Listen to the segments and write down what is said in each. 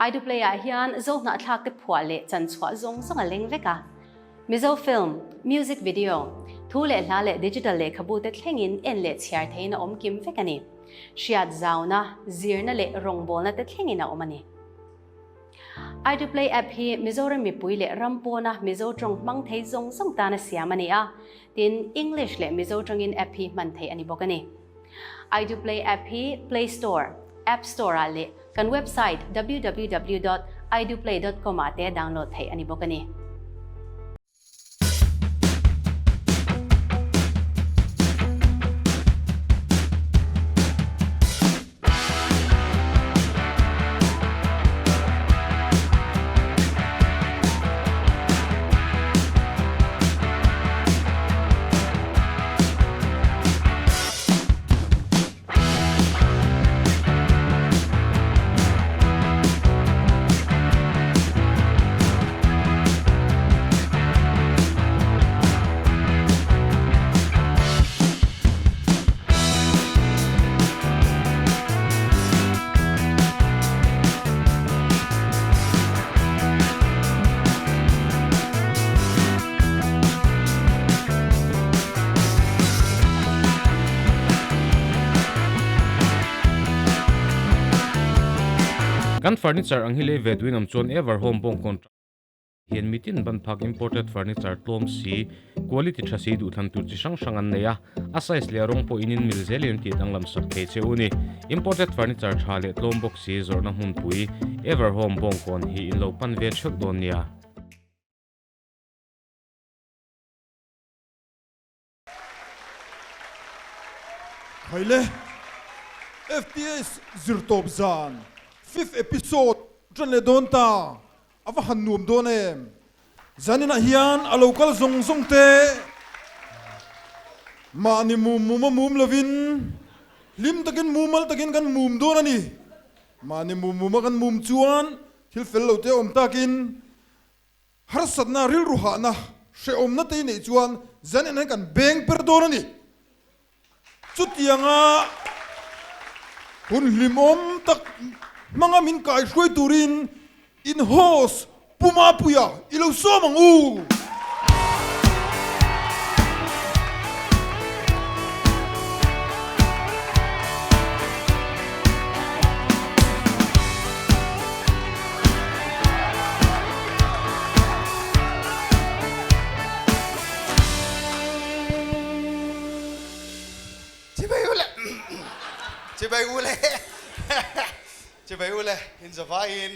Aidu Play-ah hian Zohnahthlakte phuah leh chanchhuah zawng zawng a leng vek a. Mizo film, music video, thu leh hla leh digital lehkhabute thlengin en leh chhiar theihin a awm kim vek a ni. Hriat zauna, zirna leh rawngbawlna te thlengin a awm a ni. Aidu Play app hi Mizoram mipui leh ram pawna Mizo tawng hmang thei zawng zawng tana siam a ni a, tin English leh Mizo tawngin app hi hman theih a ni bawk a ni. Aidu Play app hi Play Store, App Store ah leh kan website www dot aiduplay dot com ah te download theih a ni bawk a ni. Kan furniture ang hi lei ve duin awm chuan Everhome bawng contract hian mitin ban phak imported furniture tlawm si, quality tha si duhthlan tur chi hrang hrang an nei a, a size leh a rawng pawh in in mil zelin an tih danglam sak thei che u ni. Imported furniture tha leh tlawm bawk si zawrhna hmunpui Everhome bawngkawn hi in lo pan ve theuh dawn nia. Khaile FTS zirtawp zan fifth episode tan leh dawn ta, a va han nuam dawn em. Zaninah hian a lo kal zawng zawng te mahni mum mum a mum lovin hlim takin mumal takin kan mum dawn a ni. Mahni mum mum a kan mum chuan thil fel lo te a awm takin Harsatna, rilru hahna, hrehawmna te i neih chuan zan en hian kan beng per dawn a ni. Chutianga hun hlimawm tak hmanga min kaihruai turin in host Pu Mapuia i lo sawm ang u. Chibai ule Chibai ule Chibai ule in zavaiin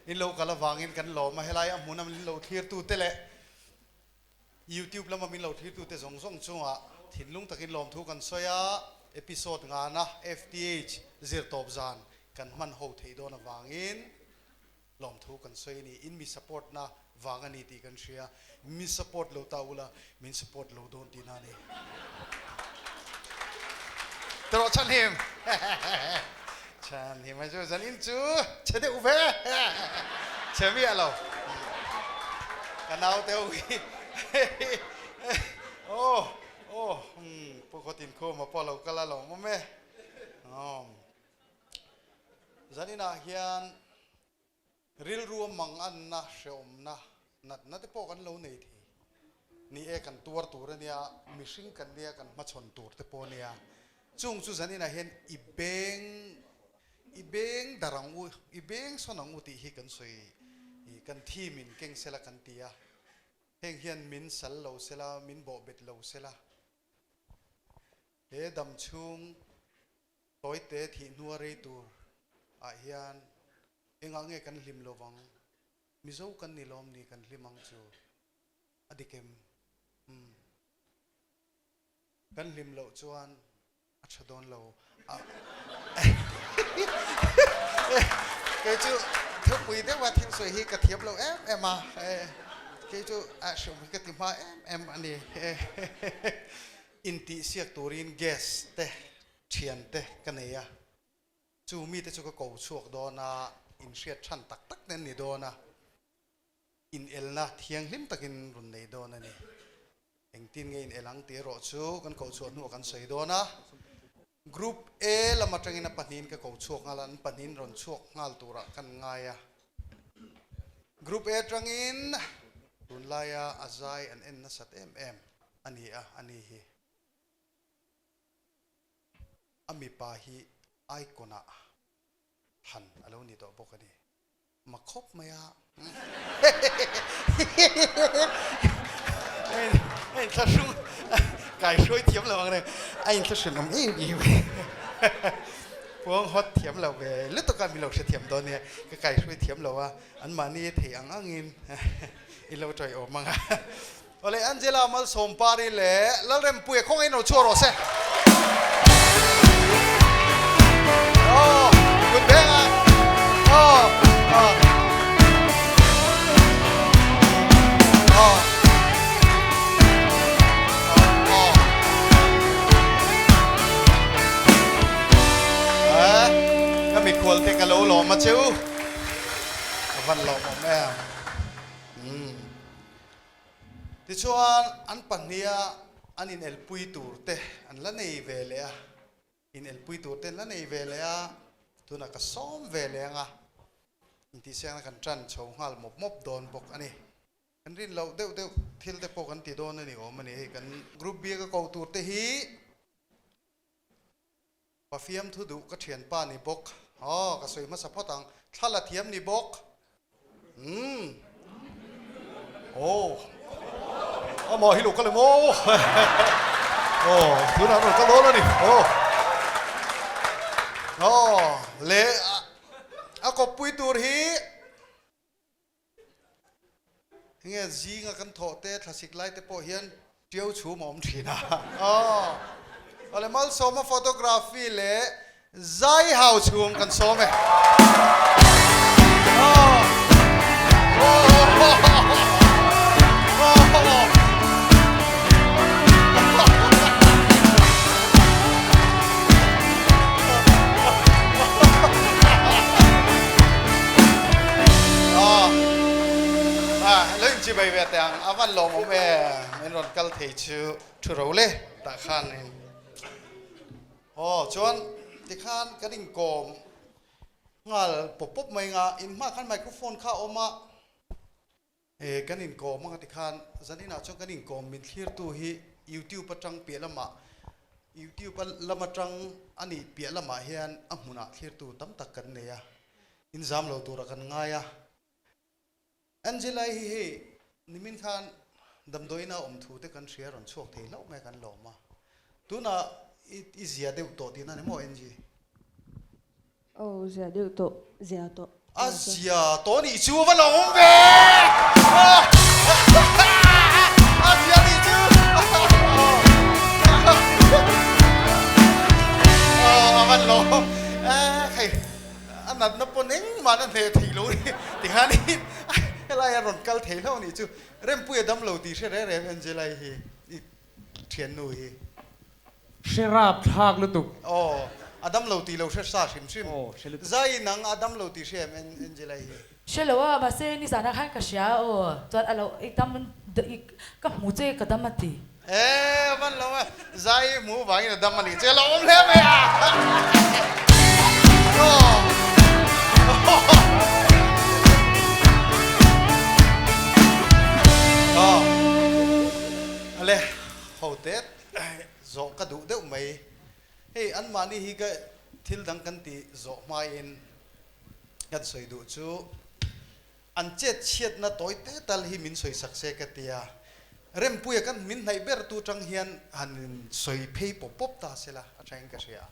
in lo kal avangin kan lawm a helai a hmun a min lo thlir tu te leh YouTube lama min lo thlir tu te zawng zawng chungah thinlung takin lawmthu kan sawi a episode ngana FTH zirtawp zan kan hman ho theih dawn avangin Lawmthu kan sawi a ni, in mi support na vang a ni tih kan hria, mi support lo ta ula min support lo dawn tihna a ni. Tawh chhanhim chhanhim a chu zanin chu chhe deuh ve chhe miah lo ka nau te ho hi aw aw pu khawtin khuma pawh lo kal a lawm awm e aw. Zaninah hian rilru manganna, hrehawmna, natna te pawh kan lo nei thei. Ni e, kan tuar tur a nia, mihring kan nia, kan hmachhawn tur te pawh a nia. Chung chu zaninah hian i beng, i beng dar ang u, i beng sawn ang u tih hi kan sawi, kan theme in keng sela kan ti a. Heng hian min sal lo sela, min bawhbet lo sela. He dam chhung Tawite thih hnua rei tur ah hian engah nge kan hlim lo vang? Mizo kan ni lawm ni kan hlim ang chu a dik em? Umm. Kan hlim loh chuan a tha dawn lo a. Kei chu thupui deuha thil sawi hi ka thiam lo em em a, kei chu a hriam hi ka ti hma em em a ni. Intihsiak turin gas te thian te ka nei a, chu mite chu ka ko chhuak dawn a, inhriat than tak tak te an ni dawn a, inelna thianghlim takin rawn nei dawn a ni. Engtin nge inel ang tih erawh chu kan ko chhuah hnuah kan sawi dawn a. Group A lam atangin a pahnihin ka ko chhuak nghal a, an pahnihin rawn chhuak nghal turah kan ngai a. Group A atangin tunlaia a zai an en nasat em em a ni a, a ni hi. A mipa hi icon ah han a lo ni tawh bawk a ni. Ma khawp mai a. A inthlahrung kai hruai thiam lo ang reng. A inthlahrun awm em em. Puang hawt thiam lo ve lutuk a mi lo hrethiam dawn nia. Ka kai hruai thiam lo a, anmahni thei ang angin i lo tawih awm ang a. Awle Angela Malsawmpari leh Lalrempuia khawngaih in lo chhuah rawh se. Oh, good beng a. Oh, oh. Oh. Oh. Eh, ka mikhual te ka lo lawm a cheu. Ka van lawm awm em. Hmm. Tichuan, an pahniha an inelpui tur te an la nei ve leh a, inelpui tur te an la nei ve leh a, tunah ka sawm ve leh ang a, intihsiakna kan tan chho nghal mawp mawp dawn bawk a ni. Kan rin loh deuh deuh thil te pawh kan ti dawn a ni awm a ni. Hei kan Group B ka koh tur te hi Pafiam thu duh ka thianpa ni bawk. Aw, ka sawi hmasa phawt ang. Thla la thiam ni bawk. Umm. Aw. Amah hi lo kal em aw. Aw, tunah an rawn kal dawn a ni. Aw. Aw, le a kawppui tur hi Enge zinga kan thawh te thlasik lai te pawh hian ṭiau chhum a awm ṭhin a. Aw. Awle Malsawma photography leh zai hau chhum kan sawm e. Aw. Lo in chi bai ve te ang a van lawm awm e min rawn kal thei chu thu ro le tah khan in aw chuan tikhan kan inkawm nghal pawp pawp mai nga in hma khan microphone kha a awm a e kan inkawm anga tikhan zaninah chuan kan inkawm min thlirtu hi youtube atang piah lamah youtube lam atang a nih piah lamah hian a hmunah thlirtu tam tak kan nei a In zam lo tura kan ngai a. Angela hi hei nimin khan damdawiin a awm thu te kan hria rawn chhuak thei hlauh mai a kan lawm a. Tunah i i zia deuh tawh tihna ni maw Angie? Aw zia deuh tawh, zia tawh. A zia tawh nih chu va lo awm ve! A zia nih chu! A van lawm hei. A natna pawn engmah na hneh thei lo ni tikhanin helai a rawn kal thei hlauh anih chu Rempuia dam lo tih hre reng reng Angela-i hi i thiannu hi. Hre rap thlak lutuk. Aw a dam lo tih lo hre sa hrim hrim. Aw hre lutuk. Zai nang a dam lo tih hre em Angela-i hi. Hre lo a mahse nizanah khan ka hria aw chuan a lo i dam i ka hmu che ka dam a ti. E van lo a zai hmu vangin a dam a nih che lo awm hle mai a. Aw ale ho tet zawh ka duh deuh mai hei anmahni hi ka thil dang kan tih zawh hmain kan sawi duh chu An chet chhiatna tawi te tal hi min sawi sak se ka ti a, Rempuia kan min hnaih ber tu tang hian han in sawi phei pawp pawp ta se la a thain ka hria.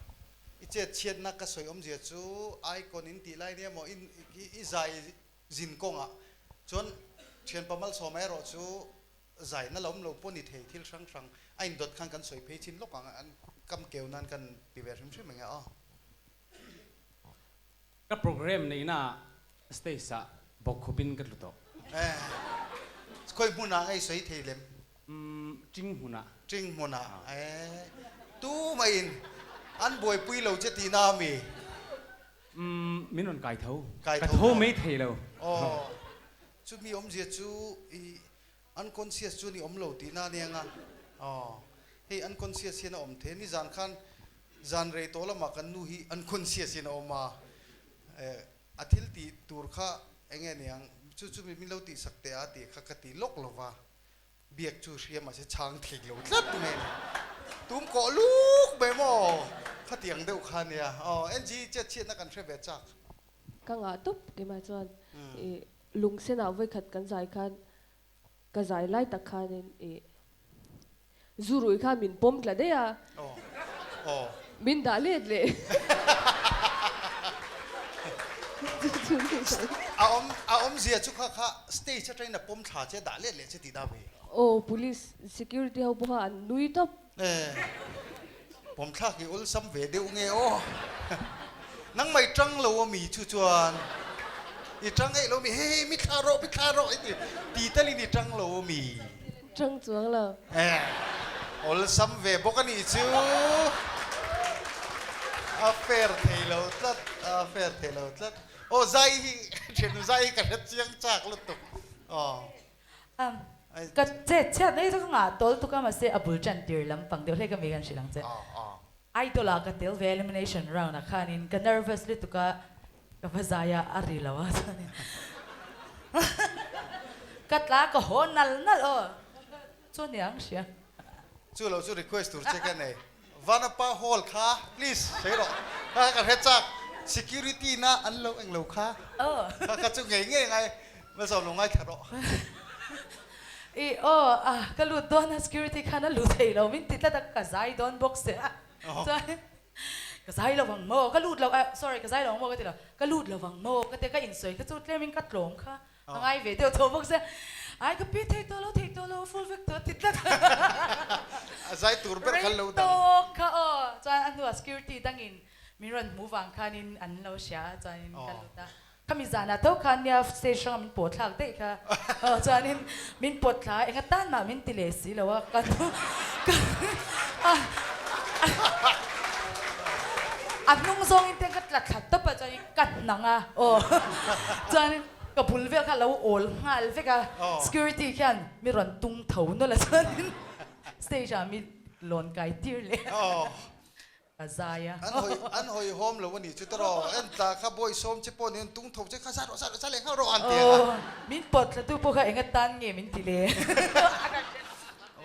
I chet chhiatna ka sawi awmzia chu icon in tih lai nia maw i zai zin kawngah chuan thianpa malsawma erawh chu zaina la awm lo pawh ni thei thil hrang hrang a indawt khan kan sawi phei chin lawk ang an kam keu nan kan ti ve hrim hrim enge aw. Ka program neihna ah stage ah bawkkhup in ka tlu tawh. Eh, khawi hmun ah ngei sawi thei lem? Umm, Ting hmun ah. Ting hmun ah, eh, tu mah in an buaipui lo che tihna a mi? Umm, min rawn kai tho. Kai Ka tho tho maw? mai thei lo. Aw, chumi awmzia chu i unconscious chu ni awm lo tihna a nia nga. Aw, hei unconscious hian a awm thei a, nizan khan Zan rei tawh lamah kan nu hi unconscious in a awm a, a thil tih tur kha eng nge niang? Chu chu min lo tihsak teh a tih kha ka ti lawk lo va, biak chu hria mahse chhang thei lo tlat mai a ni. Tum kawh luk mai maw? Khatiang deuh kha nia. Aw, NG chet chhiatna kan hre ve chak. Ka ngah tawp keimah chuan i lungsenah vawikhat kan zai khan ka zai lai tak khanin i zu rui khan min pawm tla daih a, min dah let leh. A awm a awmzia chu kha kha stage atangin a pawm thla che dah let leh che tih dah ve. Aw police security ho pawh kha an nui tawp. Pawm thlak i awlsam ve deuh nge aw. Nangmah i tang lo a mi chu chuan i tang eih lo mi hei hei mi thla rawh mi thla rawh i ti ti talin i tang lo a mi. Tang chuang lo. Awlsam ve bawk a nih chu. A fair thei lo tlat a fair thei lo tlat. Aw zai hi thiannu zai hi ka hre chiang chak lutuk aw. Ka chet chhiat mai chu ka ngah tawl tuk a, mahse a bul tan tir lampang deuh hlek a mi kan hrilh ang che. Idol ah ka tel ve elimination round ah khanin ka nervous lutuk a, ka va zai a, a ri lo a chuanin ka tla ka haw nal nal aw chu aniang hria. Chu lo chu request tur che ka nei. Vanapa hall kha please sawi rawh. Kha ka hre chak security na an lo eng lo kha. Kha kha chu ngei ngei ngai malsawm lo ngaithla rawh. I aw a ka lut dawn a security khan a lut thei lo min ti tlat a ka zai dawn bawk se a chuan ka zai lo vang maw ka lut lo a sorry ka zai lo ang maw ka ti lo ka lut lo vang maw ka ti a ka insawi kha chu tlem in ka tlawm kha A ngai ve deuh tho bawk se, ai ka pi thei tawh lo, thei tawh lo, full vek tawh a ti tlat. A zai tur ber kha lo dang. Rei tawk kha aw, chuan a hnuah security dangin min rawn hmuh vang khanin an lo hria a, chuanin ka lut a. Khami zanah tho khan nia stage hrangah min pawh thlak daih kha aw, chuanin min pawt thla a, enga tan mah min ti leh si lo a, ka a hnung zawngin te ka tla thla tawp a, chuanin ka hnang a aw, chuanin. Ka bul vel kha lo awl nghal vek a, security khian mi rawn tung tho nawlh a chuanin stage ah mi lawn kai tir leh a, ka zai a. An hawi an hawi hawm lo a nih chu tawh en tla kha bawi sawm che pawh ni an tung tho che kha zah rawh zah rawh zah leh nghal rawh an ti ang a. Min pawt thla tu pawh kha enga tan nge min ti le.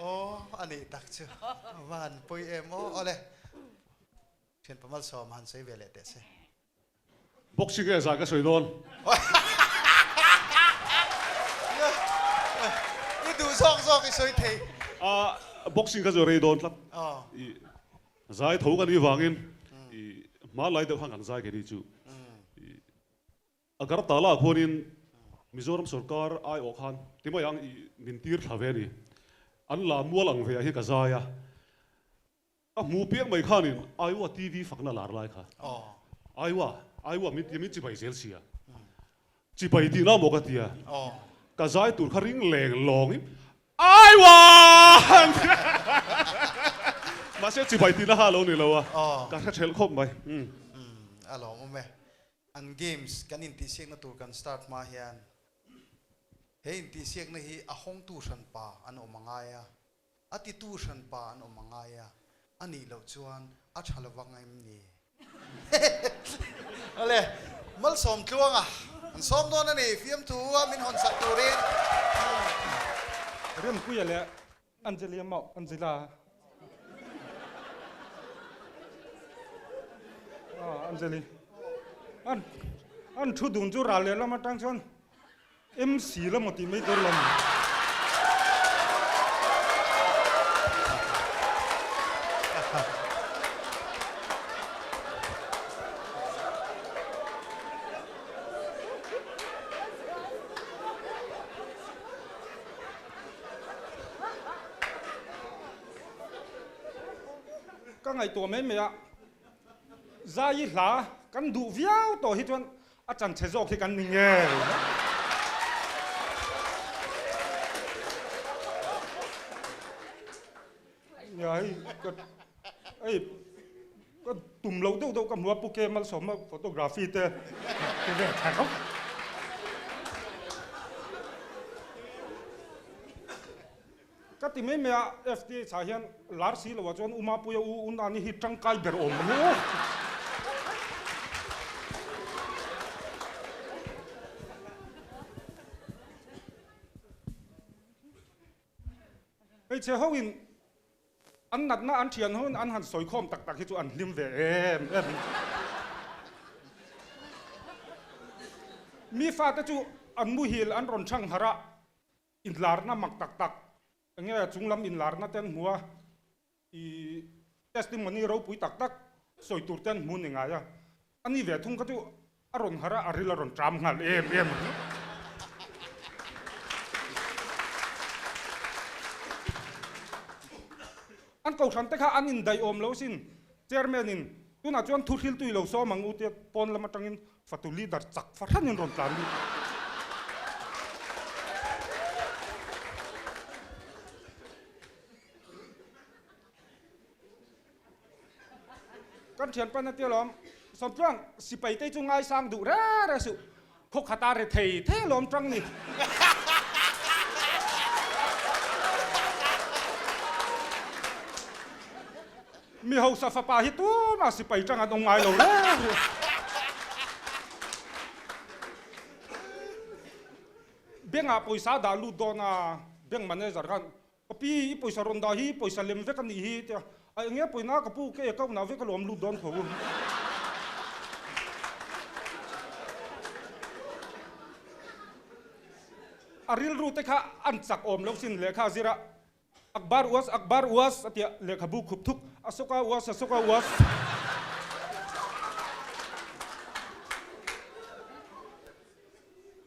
Aw a nih tak chu va han pawi em aw awle thianpa malsawm han sawi ve leh teh se. Boxing nge zai ka sawi dawn? I duh zawk zawk i sawi thei. A boxing ka chu rei dawn tlat. I zai tho ka nih vangin i hmanlai deuh khan kan zai ke ni chu. I Agartala ah khuanin Mizoram sorkar aiawh khan ti mai ang i min tir thla ve a ni. An la mual ang ve ah hian ka zai a. Ka hmu piang mai khanin Iowa TV fakna lar lai kha Iowa Iowa min tia min chibai zel sia chibai tih na maw ka tia ka zai tur kha ring leng lawngin Iowa mahse chibai tihna kha a lo ni lo a ka hre thelh khawp mai. A lawmawm e. An games kan intihsiakna tur kan start hma hian he intihsiakna hi a hawngtu hranpa an awm a ngai a. A titu hranpa an awm a ngai a, a nih loh chuan a tha lo vang em ni? Awle, Malsawm Tluanga an sawm dawn a ni, fiamthu a min hawn sak turin. Rempuia leh Angelia maw Angela ah Angeli an an thu dun chu ral leh lam atang chuan MC la maw tih mai tur lo ni. Ka ngaihtuah mai mai a, Zai hla kan duh viau tawh hi chuan A chanchhe zawk hi kan ni ngei. Nia hei ka hei ka tum loh deuh deuh ka hmu a Pu Ke Malsawma photography te ti ve thla khawp. Ka ti mai mai a FTH ah hian lar si lo ah chuan U Mapuia U U Nani hi tangkai ber awm ang u. Hmeichhe ho in an natna an thian ho in an han sawi khawm tak tak hi chu an hlim ve em em. Mi fate chu an muhil an rawn chhang harh a, inlarna mak tak tak enge chunglam inlarna te an hmu a, i testimony ropui tak tak sawi tur te an hmu ni ngai a, a ni ve thung kha chu a rawn harh a, a ril a rawn ṭam nghal em em. An kohhran te kha an indaih awm lo sin, chairman in tunah chuan thu hriltu i lo sawm ang u tia pawn lam atangin fatu leader chak fahranin rawn tlan lut. Kan thian pan a tia lawm, Sawmtluang sipai te chu ngaisang duh re re suh, khaw khata re thei thei alawm tang ni. Mi hausa fapa hi tumah sipai tang an awm ngai lo re re. Bank ah pawisa dah lut dawn a, bank manager khan Ka pi, i pawisa rawn dah hi pawisa lem vek a nih hi tia a eng nge pawina ka pu ka account ah vek alawm lut dawn tho. A rilru te kha an chak awm lo sin lehkha a zir a, Akbar uas, Akbar uas a tia lehkhabu khup thuk, Asoka uas, Asoka uas.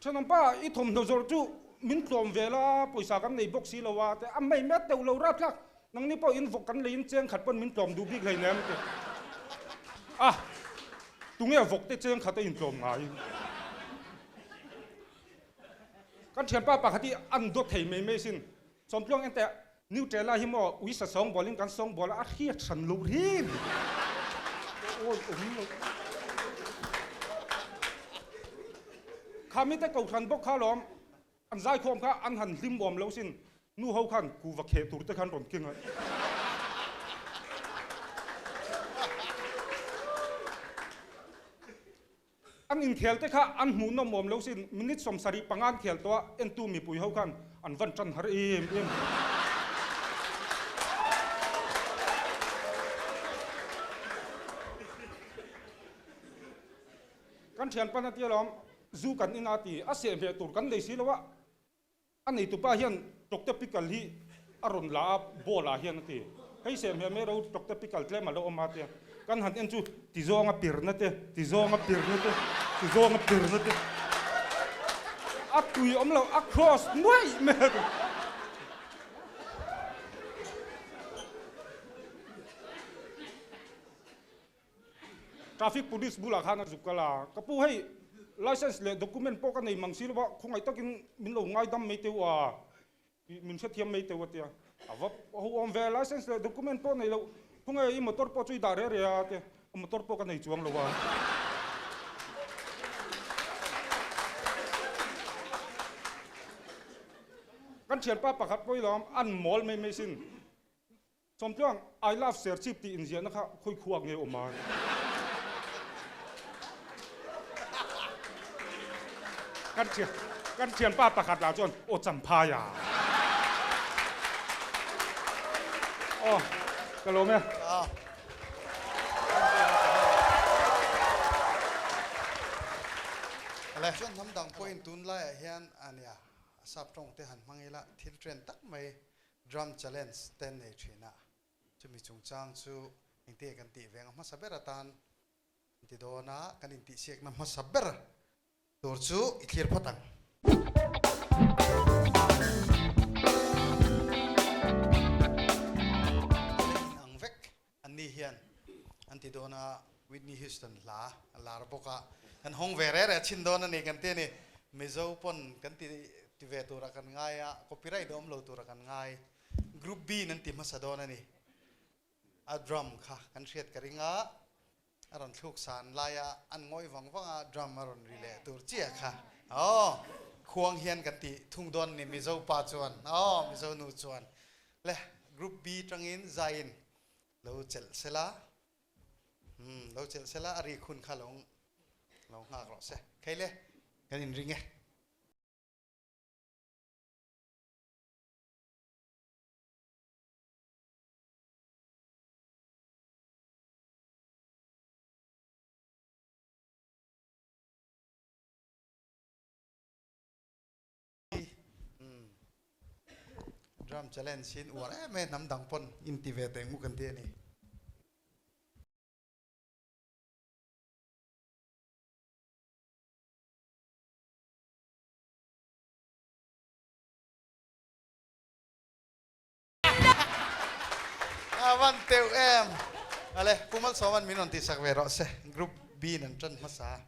Thenawmpa, i thawmhnaw zawrh chu min tlawm ve la, pawisa kan nei bawk si lo a, te a mai met deuh lo rat la, nangni pawh in vawk kan leiin cheng khat pawn min tlawm duh bik hleinem te. A, tunge vawk te cheng khat a intlawm ngai? Kan thianpa pakhat hi an dawt thei mai mai sin, Sawmtluang enteh Nutella hi maw uisa sawngbawl in kan sawngbawl a hriat hran loh rin. Awi awm lo. Kha mite kohhran bawk kha lawm an zaikhawm kha an han hlim awm lo sin nu ho khan kuva kheh tur te khan rawn keng a. An inkhel te kha an hmuhnawm awm lo sin, minute 75 an khel tawh a, entu mipui ho khan an van tan har em em. Kan thianpan a tia lawm, zu kan in a ti, a seh hmeh tur kan nei si lo a, A neitupa hian Doctor Pickle hi a rawn la a, ball ah hian a ti. Hei seh hmeh mai ro Doctor Pickle tlem a lo awm a tia. Kan han en chu ti zawnga pirna te, ti zawnga pirna te, ti zawnga pirna te. A tui awm lo, a cross nuaih mai a ti. Traffic police bulah khan a zuk kal a, ka pu hei license leh document pawh ka nei mang si lo a, khawngaih takin min lo ngaidam mai teu a, min hrethiam mai teu a tia, a va ho awm ve license leh document pawh nei lo, khawnge i motor pawh chu i dah reh reh a tia, a motor pawh ka nei chuang lo a. Kan thianpa pakhat pawh i lo an mawl mai mai sin. Sawmtluang, I love Serchhip tih inziahna kha khawi khuak nge awm a? Kan thian, kan thianpa pakhat lah chuan, Aw Champhai a. Aw, ka lawm e. Chuan hnam dang pawhin tunlaiah hian a nia, sap tawng te han hmang ila thil trend tak mai Drum Challenge te nei thin a, chumi chungchang chu engtinge kan tih veng a hmasa ber atan kan ti dawn a, kan intihsiakna hmasa ber tur chu i thlir phawt ang. In ang vek an ni hian an ti dawn a, Whitney Houston hla a lar bawk a, kan hawng ve reh reh chhin dawn a ni kan ti a ni. Mizo pawn kan ti ti ve tura kan ngai a, copyright a awm lo tura kan ngai. Group B in an ti hmasa dawn a ni. A drum kha kan hriat ka ring a, a rawn thluk san lai a, an ngawih vang vang a, drum a rawn ri leh tur chiah kha. Aw, khuang hian kan ti thung dawn a ni Mizo pa chuan, aw Mizo nu chuan. Le, Group B tangin zaiin lo chelh sela. Umm lo chelh sela a rik hun kha lo lo nghak rawh se. Kei le kan inring e. Drum challenge hi in uar em e hnam dang pawn in ti ve teh ngu kan ti a ni. A van teuh em. Ale, Pu Malsawman min rawn tihsak ve rawh se. Group B in an tan hmasa.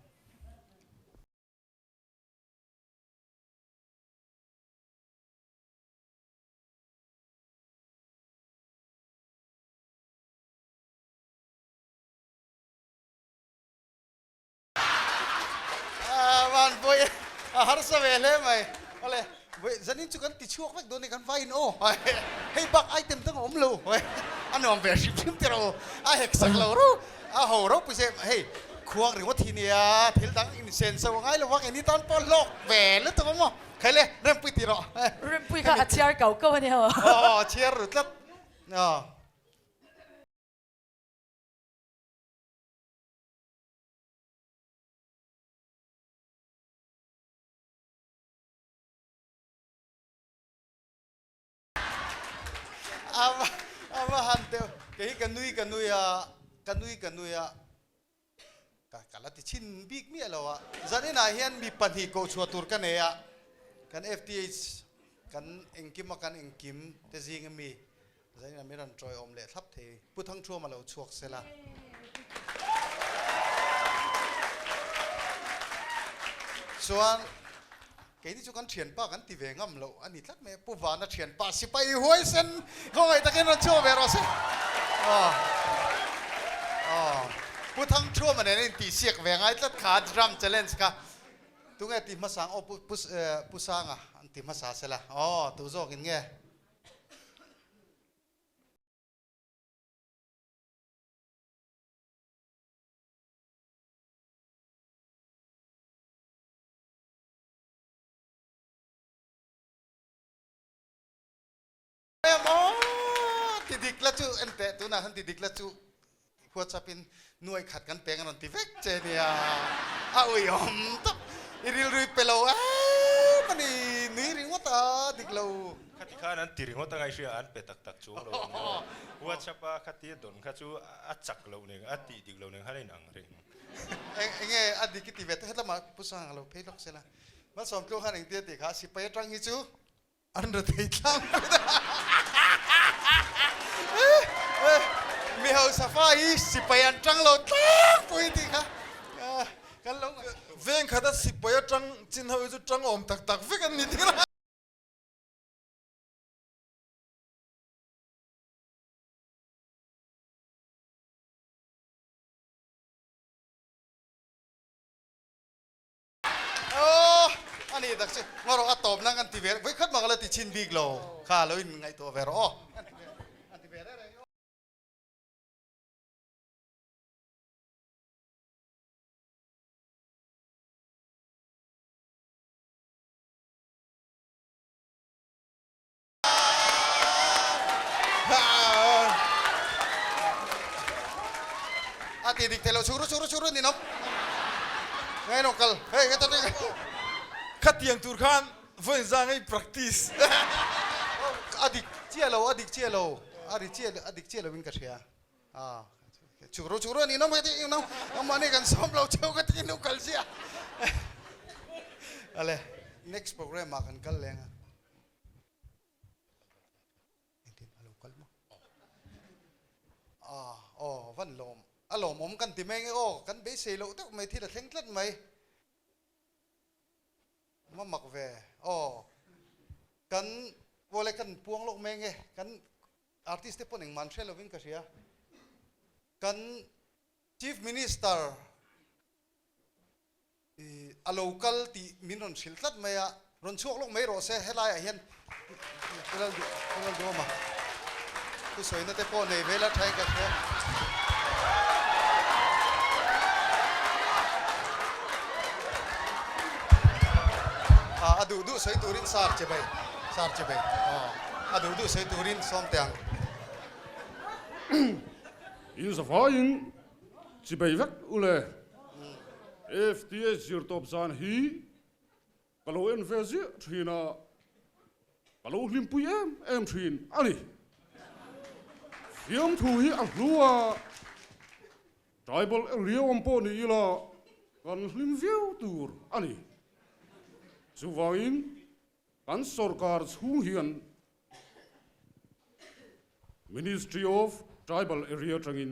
Van pawih a harsa ve hle mai. Awle, zanin chu kan ti chhuak vek dawn e kan vai in aw. Hei bak item dang a awm lo. A nuam ve hrim hrim tiraw aw. A hek sak lo ro. A ho ropui se hei khuang ringawt hi nia thil dang insen so a ngai lo vang eng ni tan pawh hlawk ve lutuk awm aw. Khaile Rempui ti rawh. Rempui kha a chhiar kau kau a nia aw. Aw a chhiar ru tlat. Aw. Ava ava han teuh kei hi ka nui ka nui a ka nui ka nui a ka ka la ti chhin bik miah lo a zaninah hian mi pahnih kohchhuah tur ka nei a kan FTH kan engkim a kan engkim te zing ami Zanin mi rawn tawi awm leh thlap thei. Pu Thangthuam a lo chhuak sela. Chuan keini chu kan thianpa kan ti ve ngam loh a ni tlat mai a, Pu Vana thianpa sipai huaisen khawngaih takin rawn chhuak ve rawh se. Aw aw Pu Thangthuam a nen a intihsiak ve ngai tlat kha drum challenge kha. Tunge ti hmasa ang aw Pu Pu Sanga an ti hmasa sela. Aw tu zawkin nge? Ti dik la chu en teh tunah khan ti dik la chu WhatsApp in nuai khat kan peng a rawn ti vek che nia a uiawm tak i rilrui pe lo em a ni nui ringawt a dik lo. Khati khan an ti ringawt a ngaihria an pe tak tak chuang lo ang maw WhatsApp a khati a dawn kha chu a chak loh nen a tih dik loh nen khan a in ang reng. Eng enge a dik i ti ve hetlama Pu Sang a lo phei lawk sela Malsawmtluang khan engtia tih kha sipai atang hi chu An ra thei tlang put a. Mi hausa fa hi sipai an tang lo tlang pui tih kha kan lo ngaih. Veng khata sipai atang chin ho hi chu tang awm tak tak vek an ni tir a. Aww a ni tak chu ngaw rawh a tawp nan kan ti ve vawi khat mah ka la ti chhin bik lo kha lo in ngaihtuah ve rawh aw an ti ve reng reng A ti dik thei lo churu churu churu ni nawm ngai lo kal hei heta te Khatiang tur khan vawiin zang ei practice. A dik chiah lo a dik chiah lo a ri chiah a dik chiah lo in ka hria a churu churu ni nawm heti nawm mahni kan sawm lo cheu ka ti nu kal chiah ale next program ah kan kal leng a. Engtin a lo kal maw? Ah, aw, van lawm. A lawmawm kan ti mai nge aw, kan beisei loh deuh mai thil a thleng tlat mai. Ma mak ve, aw. Kan awle kan puang lawk mai nge, kan artist te pawn engmah an hre lovin ka hria. Kan Chief Minister A lo kal tih min rawn hrilh tlat mai a, rawn chhuak lawk mai rawh se, helaiah hian Pu Lalduama thusawina te pawh nei ve la thain ka hria. A duh duh sawi turin sar che bai, sar che bai, a duh duh sawi turin sawm teh ang. In zavaiin chi bei vek u le. FTA zir tawp zan hi ka lo en ve ziah thin a. Ka lo hlimpui em em thin a ni. Fiamthu hi a hlu a, tribal area awm pawh ni ila kan hlim viau tur a ni. Chuvangin kan sorkar chhung hian Ministry of Tribal Area atangin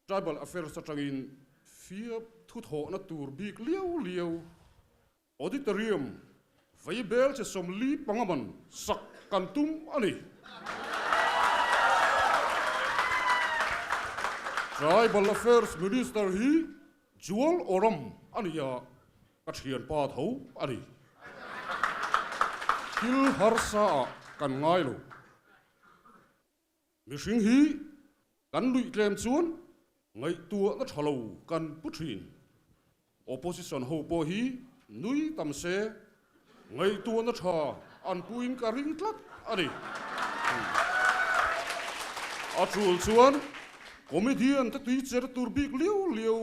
Tribal Affairs atangin fiap thuthawhna tur bik liau liau Auditorium vei bel che 45 man sak kan tum a ni. Tribal Affairs Minister hi Jual Oram a ni a, ka thianpa tho a ni. Thil harsa ah kan ngai lo. Mihring hi kan luih tlem chuan ngaihtuahna tha lo kan pu thin. Opposition ho pawh hi nui tam se ngaihtuahna tha an puin ka ring tlat a ni. A tul chuan comedian te tui cher tur bik liau liau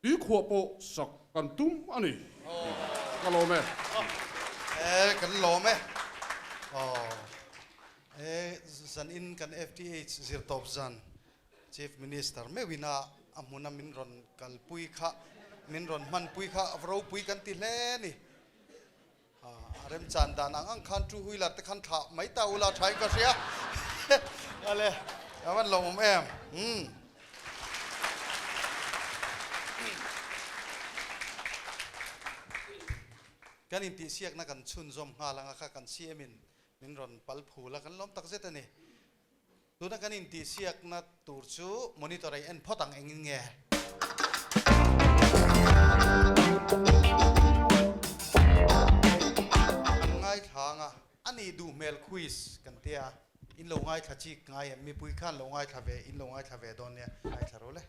Tuikhuah pawh sak kan tum a ni. Ka lawm e. E, kan lawm e. Aw. E, zanin kan FTH zirtawp zan Chief Minister meuhin a a hmuna min rawn kalpui kha, min rawn hmanpui kha a ropui kan ti hle a ni. A remchan dan ang ang khan two wheeler te khan thlah mai ta ula thain ka hria. Ale, a van lawmawm em. Umm. Kan intihsiakna kan chhunzawm nghal anga kha kan CM in min rawn pal phul a, kan lawm tak zet a ni. Tuna kan intihsiakna tur chu monitor a en phawt ang engin nge? Kan ngaithla anga a nih duh hmel quiz kan tia in lo ngaithla chik ngai em? Mipui khan lo ngaithla ve in lo ngaithla ve dawn nia ngaithla rawh le.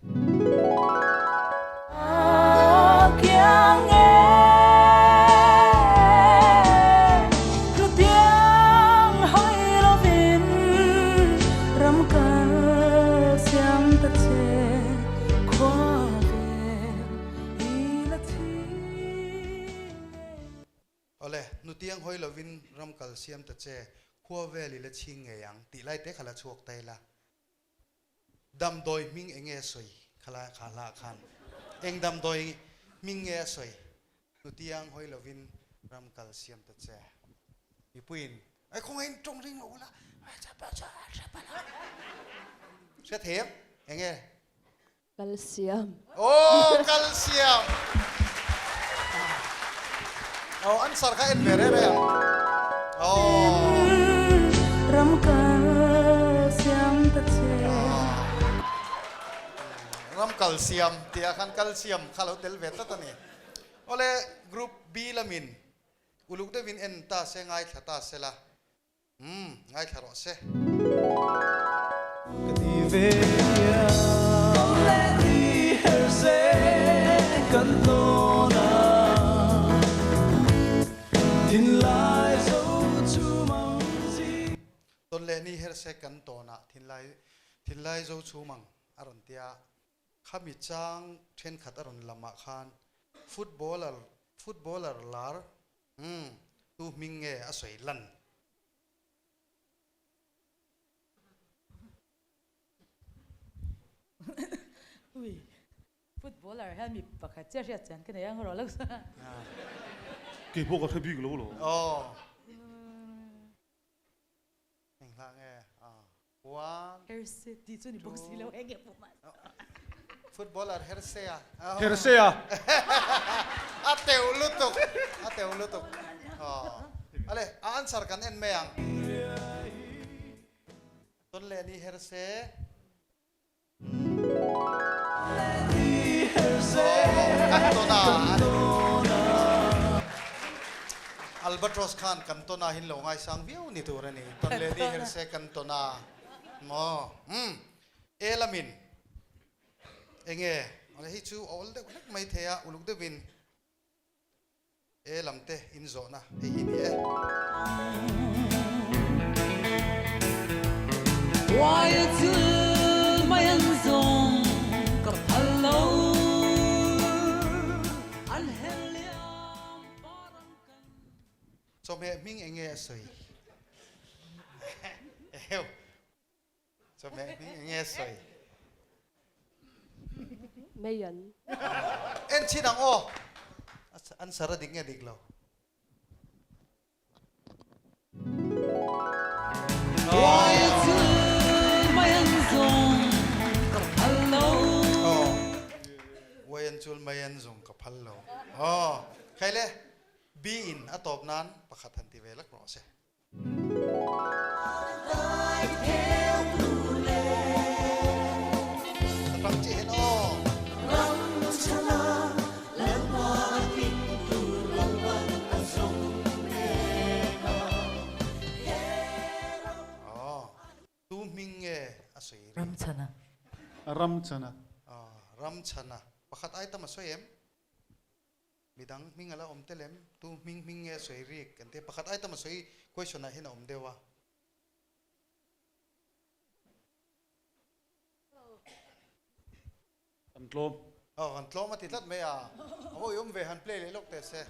Awle, nutiang hawi lovin ram kal siam ta che, khua vel i la chhing ngei ang tih lai te kha la chhuak ta ila. Damdawi hming eng nge a sawi khalai kha hla khan eng damdawi hming nge a sawi hnutiang hawi lovin ram kal siam ta che mipuiin ai khawngaihin tawng ring lo ula hria thei em eng nge Calcium. Aw calcium. Aw answer kha en ve reh reh ang. Aw. Ram calcium ta che. Ram calcium tih ah khan calcium kha lo tel ve tlat a ni. Awle group B lamin uluk deuhin en ta se ngaithla ta sela. Umm, ngaithla rawh se. Ka ti ve nia. Leh ni her se kan tawn a, thinlai zo chhum ang zi. Tawn leh ni her se kan tawn a, thinlai thinlai zo chhum ang a rawn ti a. Khami chang thenkhat a rawn lamah khan footballer footballer lar Umm, tu hming nge a sawi lan? Ui, footballer hian mi pakhat chiah hriat chian ka nei ang rawh lo sa. Kei pawh ka hre bik lo lo. Aw. Eng hla nge? Ah, one. Herse tih chu ni bawk si lo eng nge pawh mah. Footballer Hersea. Hersea. A teuh lutuk, a teuh lutuk. Aw. Ale, a answer kan en mai ang. Tawn leh ni Herse. Albatros khan kan tawn a hin lo ngaisang viau ni tur a ni. Tawn leh ni Herse kan tawn a. Maw. Umm. E lamin enge ale hi chu a awl deuh hlek mai thei a uluk deuhin e lam te in zawhna hei hi ni e. Chawhmeh hming enge a sawi? Eheu. Chawhmeh hming eng nge sawi? Meian. En chhin ang aw. Answer a dik nge dik lo? Uai an chul mai an zawng ka phal lo. Aw, khai le, B in a tawp nan pakhat han ti ve lak rawh se. Tu hming nge a sawi ri? Ramchhana. Ramchhana. Ramchhana. Pakhat ai tam a sawi em? Midang hming a la awm tel em? Tu hming hming nge a sawi rik kan tia pakhat ai tam a sawi question ah hian a awm deuh a. Kan tlawm. Aw kan tlawm a ti tlat mai a. A mawi awm ve han play leh lawk teh se.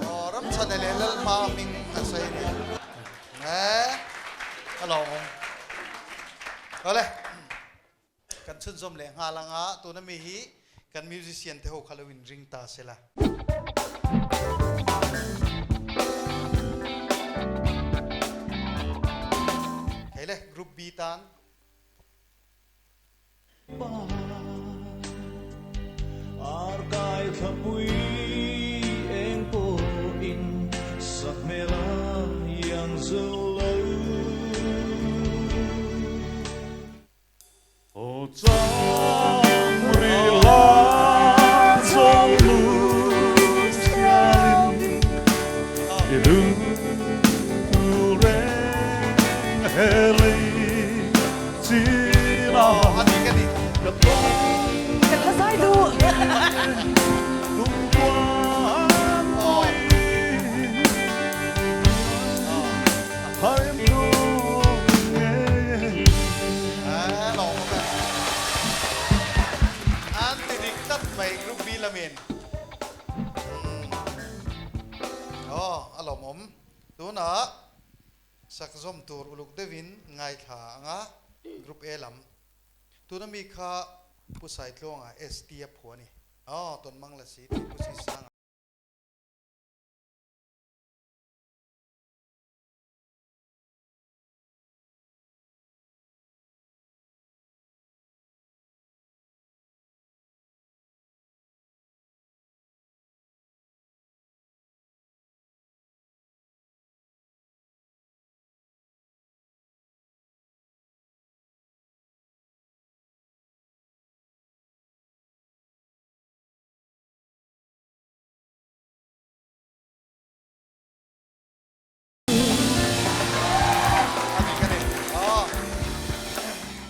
Aw Ramchhana leh Lalhma hming a sawi a ni. Eh a lawmawm. Awle kan chhunzawm leh nghal anga tuna mi hi kan musician te ho kha lo in ring ta sela. Hei le group B tan Arkai thlapui eng pawhin sakhmel a iang zo lo. Aw chang ri la zawng lu sialin i lu reng he lei chin a ka tawng Ka la zai duh. Lungkuan pui harim tawng nge. An ti dik tlat mai group B lamin. Aw a lawmawm. Tunah sakzawm tur uluk deuhin ngaithla anga group A lam. Tuna mi kha Pu Saitluanga ST a phuah a ni. Aw Tawnmang Lasi tih Pu Sisanga.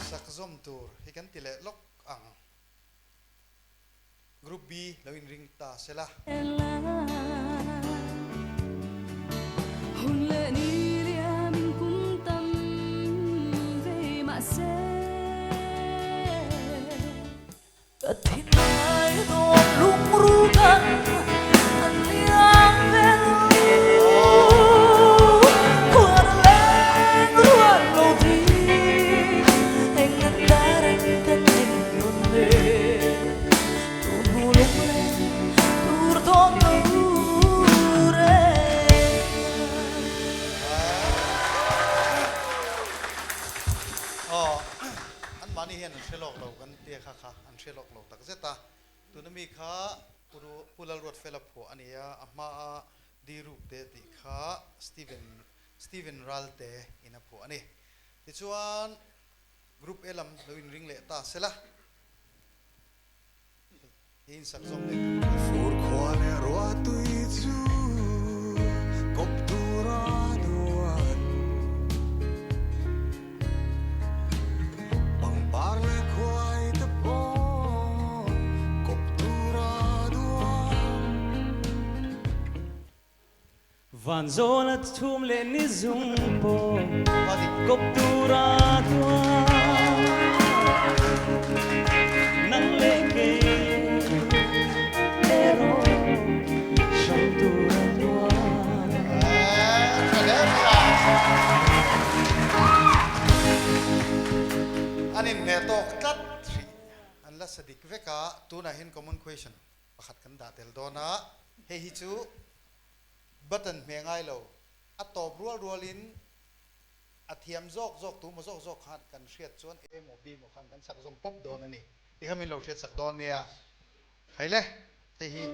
Sakzawm tur hi kan ti leh lawk ang. Group B lo inring ta se la. Ka thinlai dawn lungrukan an liam ve lo Khuan leng rual lo thi eng an ta reng kan en tawn le Tun hu lung leng tur tawn lo reng. Aw an mahni hian an hre lawk lo kan tia kha kha an hre lawk lo tak zet a tuna mi kha Pu Lalruatfela phuah a ni a a hma a Di Ruk te tih kha Steven Steven Ralte in a phuah a ni tichuan Group A lam lo inring leh ta sela hi insak zawm leh tur a ni. Fur khua leh ruah tui chu kawp tura duan Pangpar leh khuai te pawh kawp tura duan. Vanzawla chhum leh ni zung pawh kawp tura duan Nang leh kei. Tunah hian common question pakhat kan dah tel dawn a, hei hi chu button hmeh ngai lo, a tawp rual rualin a thiam zawk zawk tu maw zawk zawk khan kan hriat chuan A maw B maw khan kan sak zawm pawp dawn a ni tih kha min lo hriat sak dawn nia. Hei le, hei hi.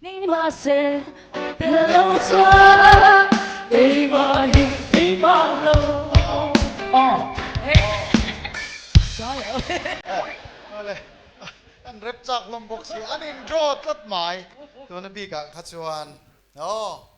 Ni mahse tel lo chuan keimah hi keimah lo. Awle, an rep chak hlawm bawk si, an in draw tlat mai tuna bikah kha chuan aw.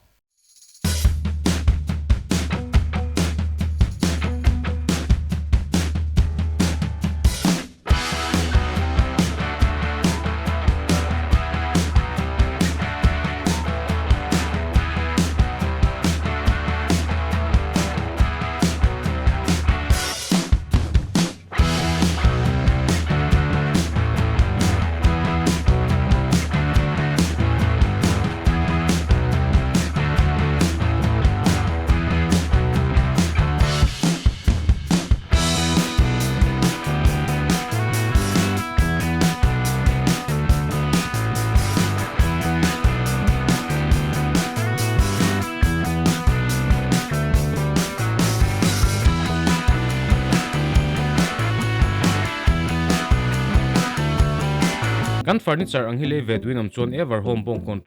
Kan furniture ang hi lei ve duin awm chuan Everhome bawngkawn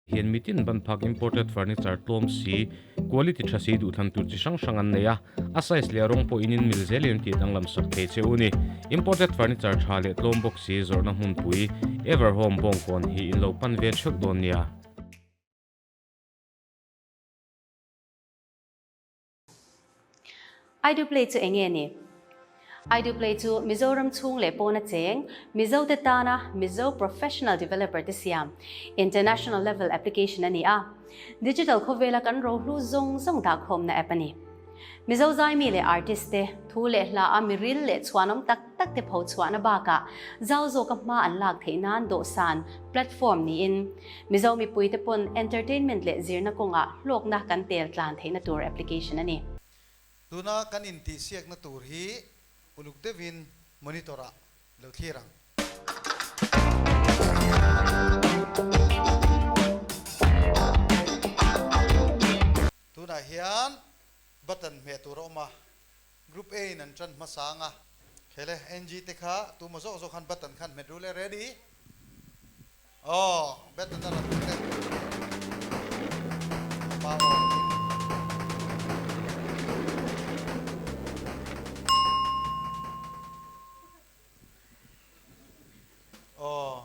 hian mitin ban phak imported furniture tlawm si, quality tha si duhthlan tur chi hrang hrang an nei a, a size leh a rawng pawh in in mil zelin an tih danglam sak thei che u ni. Imported furniture tha leh tlawm bawk si zawrhna hmunpui Everhome bawngkawn hi in lo pan ve theuh dawn nia. Iduplay chu enge ni? Iduplay chu Mizoram chhung leh pawna cheng, Mizo te tana Mizo professional developer te siam, international level application a ni a. Digital khawvela kan rohlu zawng zawng dahkhawmna app a ni. Mizo zaimi leh artist te, thu leh hla a miril leh chhuanawm tak tak te pho chhuahna bakah zau zawka hma an lak theih nan dawhsan, platform, niin Mizo mipuite pawn entertainment leh zirna kawngah hlawkna kan tel tlan theihna tur application a ni. Tuna kan intihsiakna tur hi uluk deuhin monitor ah lo thlir ang. Tunah hian button hmeh tur a awm a, Group A in an tan hmasa ang a. Khele NG te kha tumaw zawk zawk khan button khan hmet rul e ready? Aw button a rawn hmet e. Pa aw in. Aw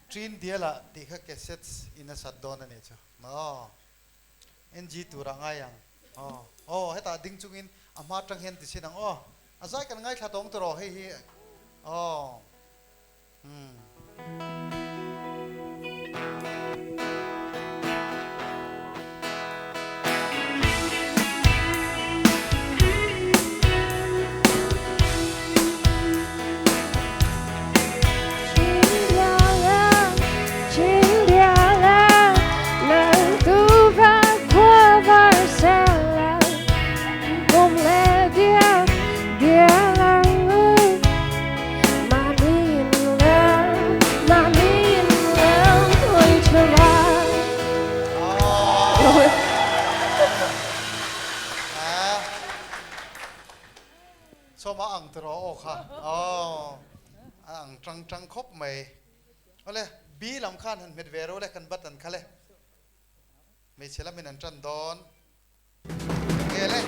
Trin dial ah tih kha cassettes in a sat dawn a nih chu maw? NG tur ah ngai ang. Aw aw hetah ding chungin a hma atang hian ti sin ang aw. A zai kan ngaithla tawng tawh rawh hei hi aw umm. Sawma ang tiraw aw kha aw a ang tang tang khawp mai. Awle B lam khan han hmet ve ro le kan button kha le. Hmeichhe lamin an tan dawn. Nge le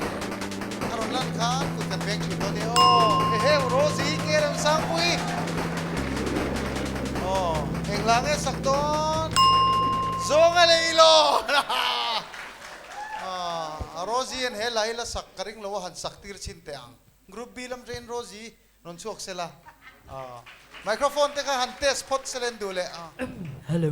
a rawn lan khan kut kan veng thin dawn e aw. Eheu Rosie nge rem Sangpui. Aw engla nge sak dawn. Zawnga lei lawn. Aw Rosie an he lai la sak ka ring lo a han sak tir chhin teh ang. Group B lam train Rosie Rawn chhuak se la. Microphone te kha han test phawt se len duh leh. Hello.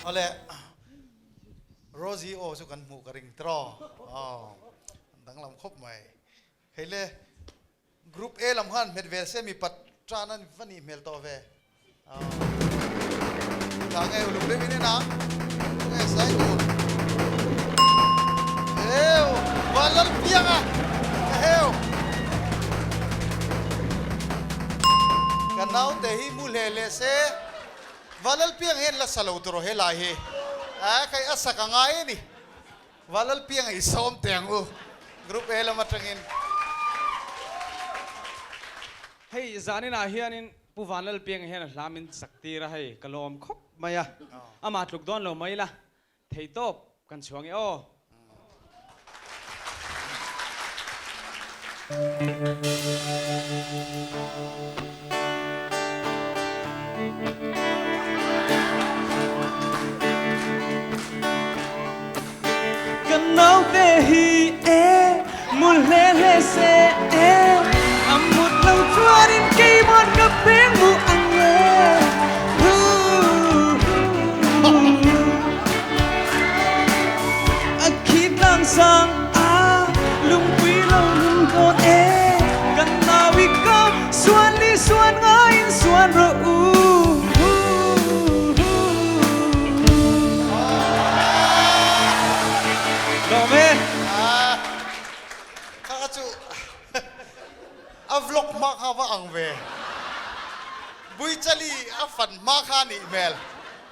Awle Rosie aw chu kan hmuh ka ring tiraw aw danglam khawp mai hei le Group A lam khan hmet vel se mipat tan an va nih hmel tawh ve. Tah nge uluk deuh in en ang. Nge sai tur. Heu, Vanlal piang a. Heu. Ka naute hi mu hle hle se. Vanlal piang hian la sa lo tur aw helai hi. A kai a sak a ngai a ni. Valal piang i sawm teh ang u Group A lam atangin. Hei zaninah hianin Pu Vanlal Pianga hian a hla min sak tir a hei ka lawm khawp mai a, amah tluk dawn lo mai la thei tawp kan chhuang e aw. Kan naute hi e mu hle hle se e a mut lo chuanin keimawn ka peng mu ang e A khi tlang sang a lungpui lo lung dawn e kan nau i ka suan li suan ngaiin suan rawh u. Lawm e. Kha kha chu a vlog hma kha va ang ve. Buichali a fan hma kha a nih hmel.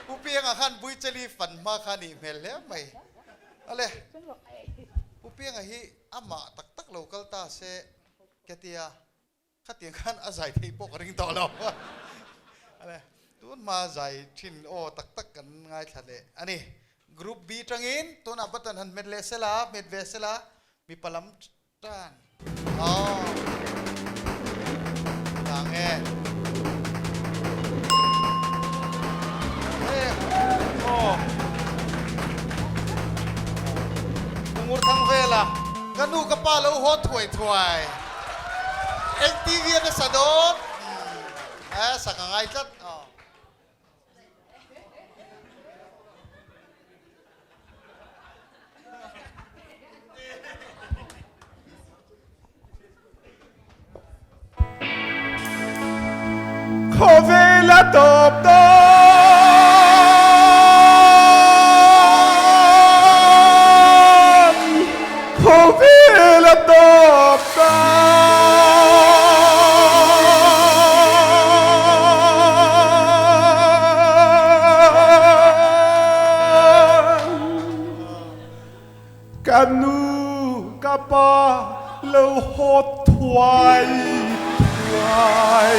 Pu Pianga khan Buichali fan hma kha a nih hmel hle mai. Ale, Pu Pianga hi amah tak tak lo kal ta se ketia khatiang khan a zai theih pawh ka ring tawh lo. Ale, tun hma zai thin aw tak tak kan ngaithla leh a ni. Group B tangin tunah button han hmet leh sela, hmet ve sela, mipa lam Tan. Aw. Tang e. E. Aw. Ungur thang vela. Ka nu ka pa lo haw thuai thuai. NTV a nasa dawn. Eh, sak a ngai tlat. Aw. Khawvel a tawp dawn, khawvel a tawp dawn. Ka nu ka pa lo haw thuai thuai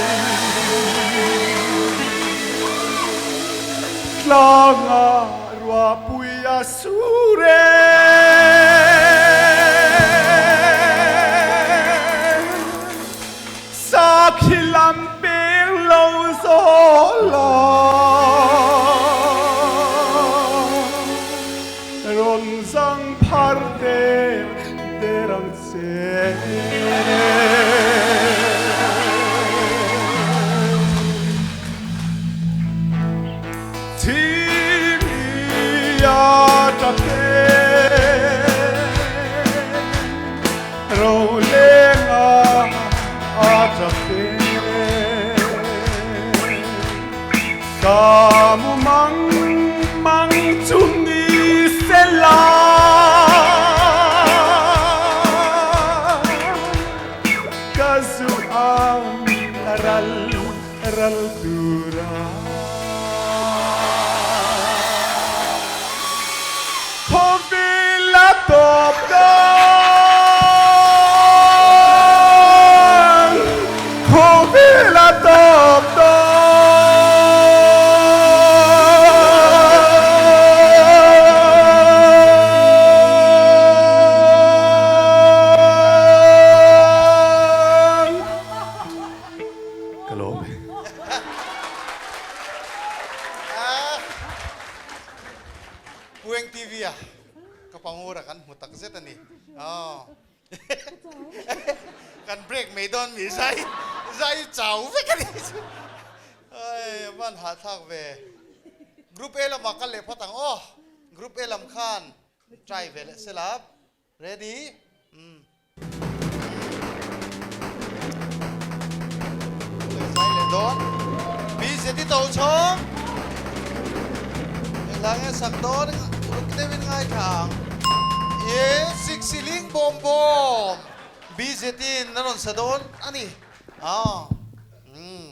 Tlanga ruahpui a sur e. Sakhi lam peng lo zawl a, rawn zang phar der der ang che. Thimi a tap e. Rolenga a tap e. Ka mumang mang chu ni se la. Ka zu ang ral ral tura. Khawvel a tawp dawn, khawvel a tawp dawn. Ka lawm e. Pueng TV a ka pangura kan hmu tak zet a ni. Aww. Kan break mai dawn mi zai zai chau vek a ni chu. Ai a van hahthlak ve. Group A lamah kal leh phawt ang aw. Group A lam khan try ve leh sela. Ready? Umm. Zai leh dawn. BZT to chhawng. Engla nge sak dawn ruk deuhin ngai tha ang. Ye siksiling bawm bawm. BZT in a rawn sa dawn a ni. Aw. Umm.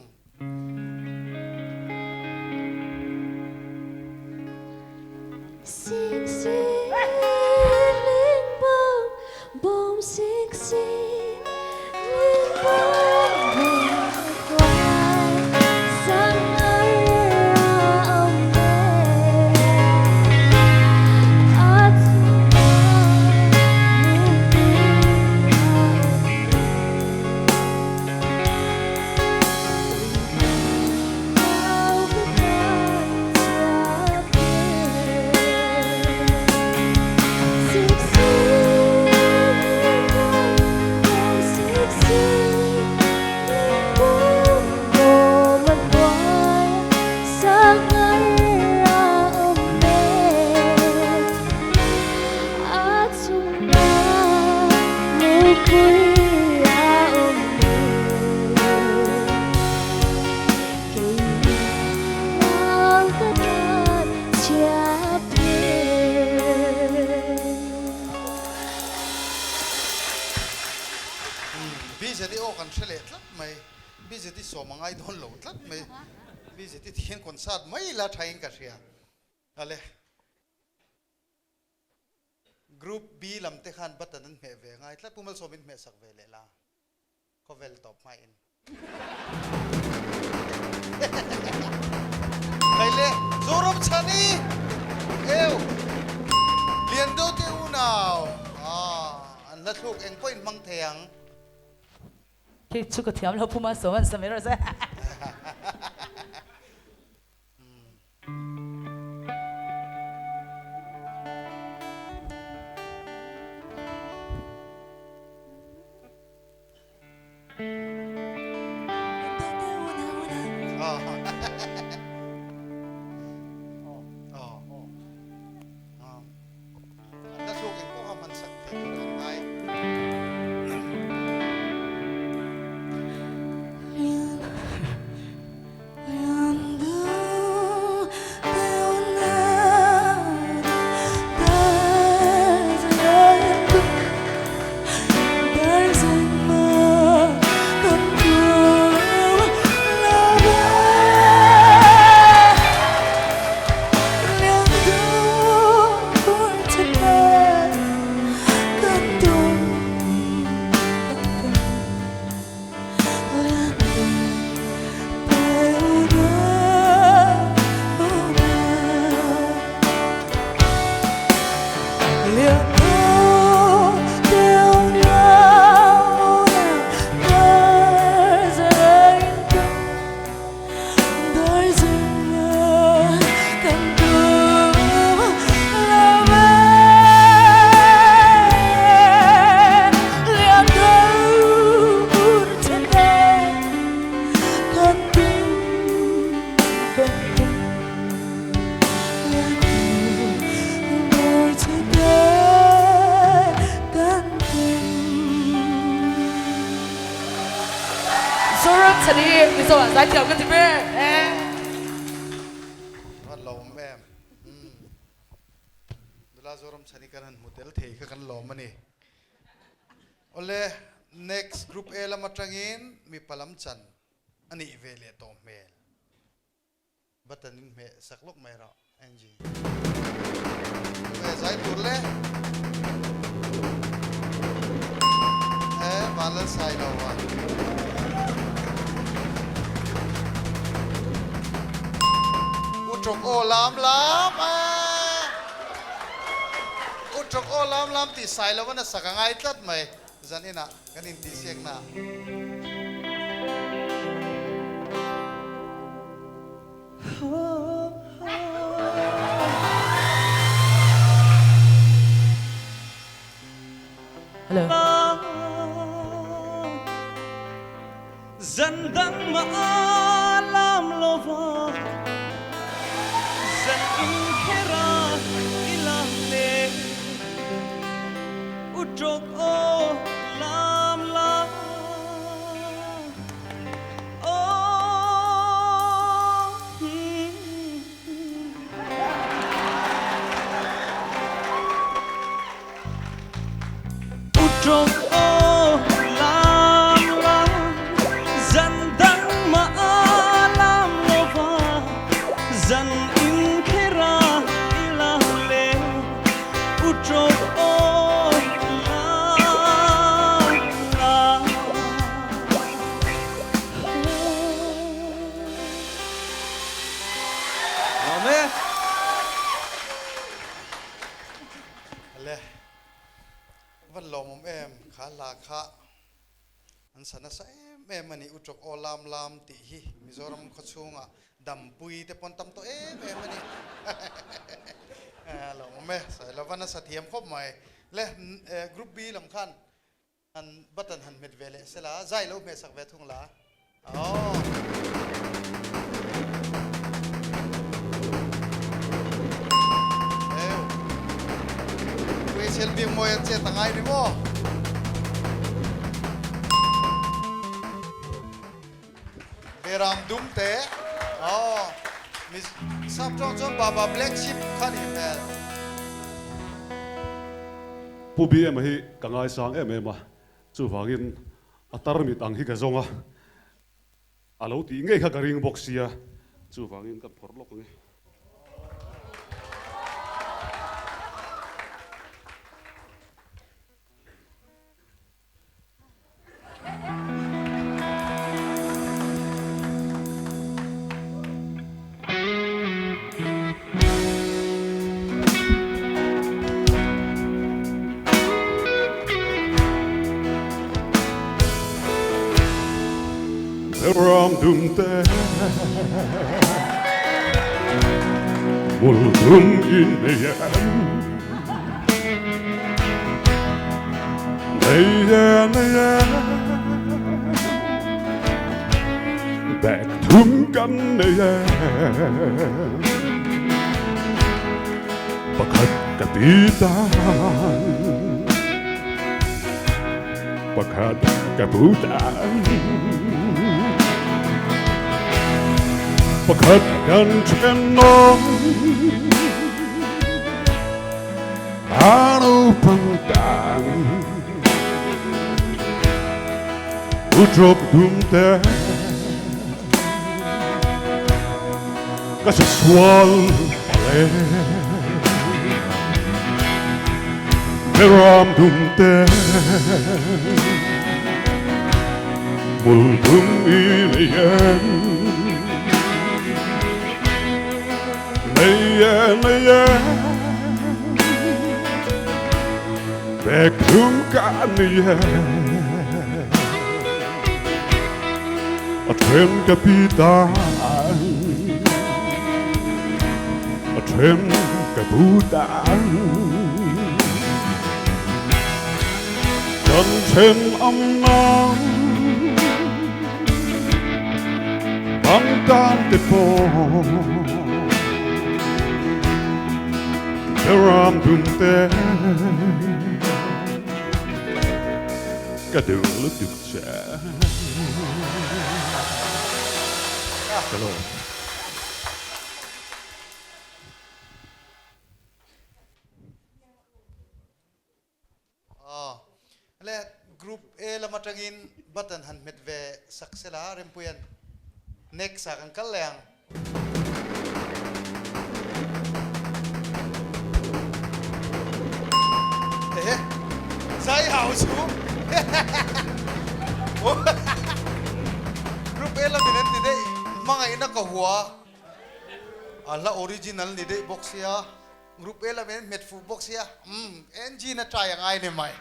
BZT aw kan hre leh tlat mai, BZT sawm a ngai dawn lo tlat mai, BZT thian concert mai la thain ka hria. Ale. Group B lam te khan button an hmeh ve ngai tlat, Pu Malsawmin hmeh sak ve leh la, khawvel tawp hmain. Kai le Zoram Chhani eu lian deuh te unau an hla thluk eng pawhin hmang thei ang. Khi chu ka thiam lo Pu Malsawm an sa mai rawh se. nula Zoramchhani kan han hmu tel thei kha kan lawm a ni. Awle, next group A lam atangin mipa lam chan a nih ve leh tawh hmel. Button in hmeh sak lawk mai rawh Angie. Tunge zai tur le? E Vanlal sai lo a. U ṭawk aw lam lam a. U ṭawk aw lam lam tih sai lo a nasa ka ngai tlat mai zan inah kan intihsiakna. Hello. Zan dang ma lam lova zan in khera i lam le u ṭawk aw lam lam. U ṭawk aw lam lam zan dang ma lam lova zan in khera i lam le u ṭawk aw lam lam. Amen. Le van lawmawm em kha hla kha an sa nasa em em a ni u ṭawk aw lam lam tih hi Mizoram khawchhungah dampui te pawn tam tawh em em a ni lawmawm e Sailova nasa thiam khawp mai le group B lam khan Han button han hmet ve leh sela, zai lo hmeh sak ve thung la. Aww. Eu. Kuichel bik mawi an chet a ngai ni maw? Beram dum te. Aww. Mi sap tawng chuan Baba Black Sheep kha ni hmel. Pu BM hi ka ngaisang em em a, chuvangin a tarmit ang hi ka zawng a, a lo tih ngei kha ka ring bawk sia, chuvangin ka phawrh lawk ang e. Ram dum te mul dum in nei em Nei e nei e Bek thum kan nei e Pakhat ka ti tan Pakhat ka pu tan Pakhat kan thenawm A naupang tan U ṭawk dum te ka sa sual pale Beram dum te mul dum i nei em Nei e nei e Bek thum ka ni e A then ka pi tan A then ka pu tan Kan then am nang Bang tan te pawh Ram dum te Ka duh lutuk che Ka lawm. atangin button han hmet ve sak sela Rempuia'n next ah kan kal leh ang. Ehe zai hau chu Group A lamin an ti daih hmangaihna ka hua a hla original ni daih bawk sia Group A lamin an hmet fuh bawk sia umm engine a try a ngai ni mai.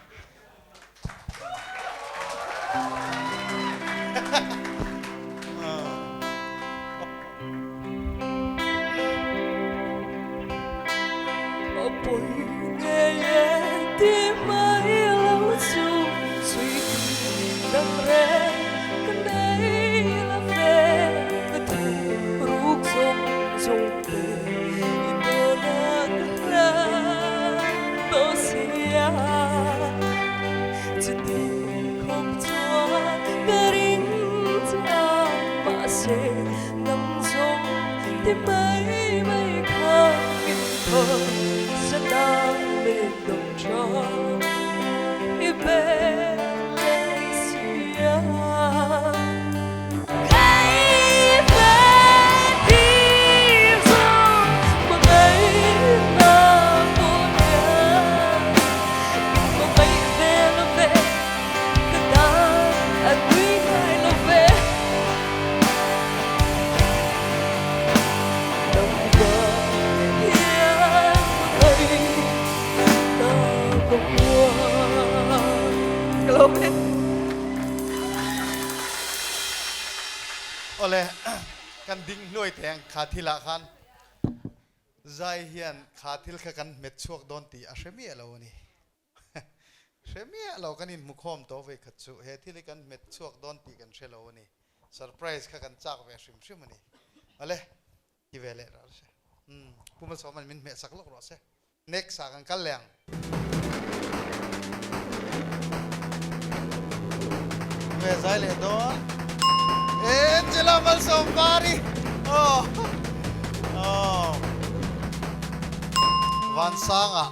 Awle, kan ding hluai theng kha thil ah khan zai hian kha thil kha kan hmet chhuak dawn tih a hre miah lo a ni. Hre miah lo kan inhmukhawm tawh vei khat chu he thil hi kan hmet chhuak dawn tih kan hre lo a ni. Surprise kha kan chak ve hrim hrim a ni. Awle, ti ve leh rawh se. Umm, Pu Malsawma'n min hmeh sak lawk rawh se. Next ah kan kal leh ang. Ve zai leh dawn. Angela Malsawmpari. Oh. Oh. Vansanga.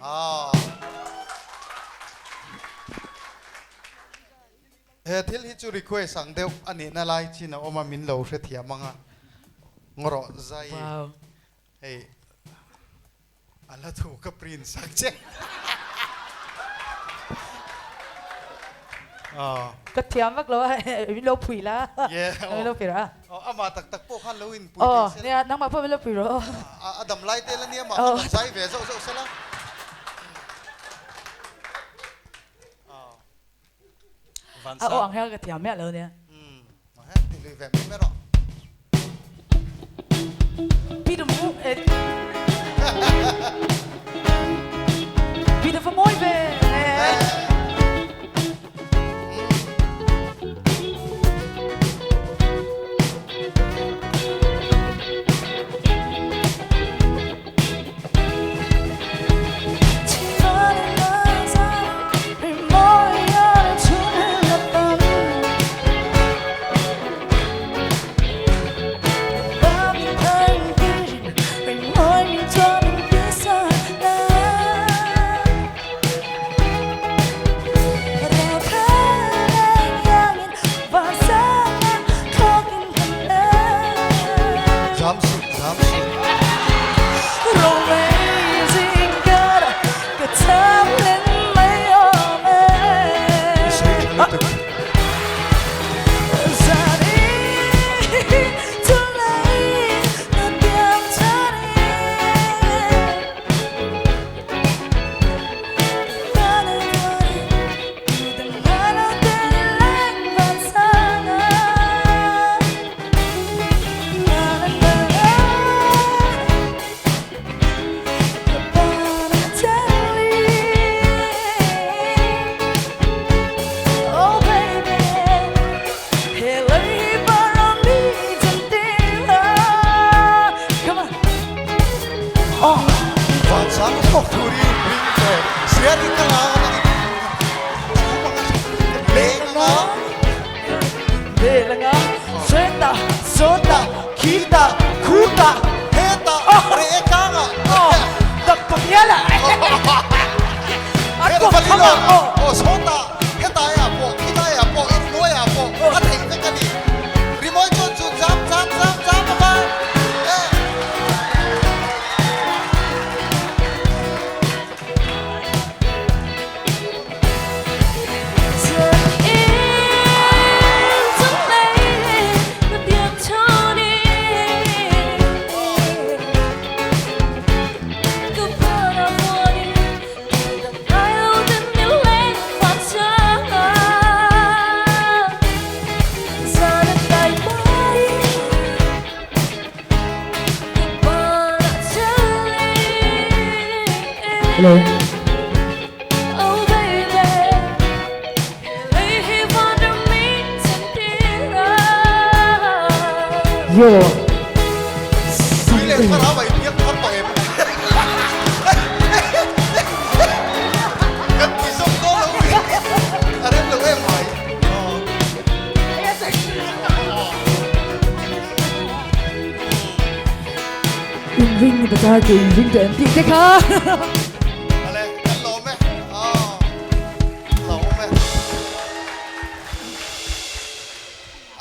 Ah. He thil hi chu request ang deuh a nihna lai chin a awm a min lo hrethiam ang a. Ngawrawh zai. Wow. Hei a la thu ka print sak che. Ka thiam vak lo a min lo phui la. Min lo pui rawh a. Amah tak tak pawh khan lo in pui thei se la. Nia nangmah pawh min lo pui rawh. A dam lai te la nia mah khan lo zai ve zauh zauh se la. A aw ang hian ka thiam miah lo nia. Ti lui ve mai mai rawh. Peter va mawi ve. Zam suh, zam suh. I sawi tha lutuk. Vansang thawk tur i ring tawh siar in ka la leng anga Leng anga Seta Sota Kita Khuta Heta Rekanga Dak Pamiala Heta Palilo Oh Sota Heta ya pawh. Hello. Oh baby, lei hi van ram min chan tir a. Yo. Tui leh thlarau a inbiak thar tawh em? Kan ti zawk dawn lo mi? A rem lo em mai. In ring ni bazar ke in ring tawh em tih te kha. Ale, kan lawm e. Aw, lawm e.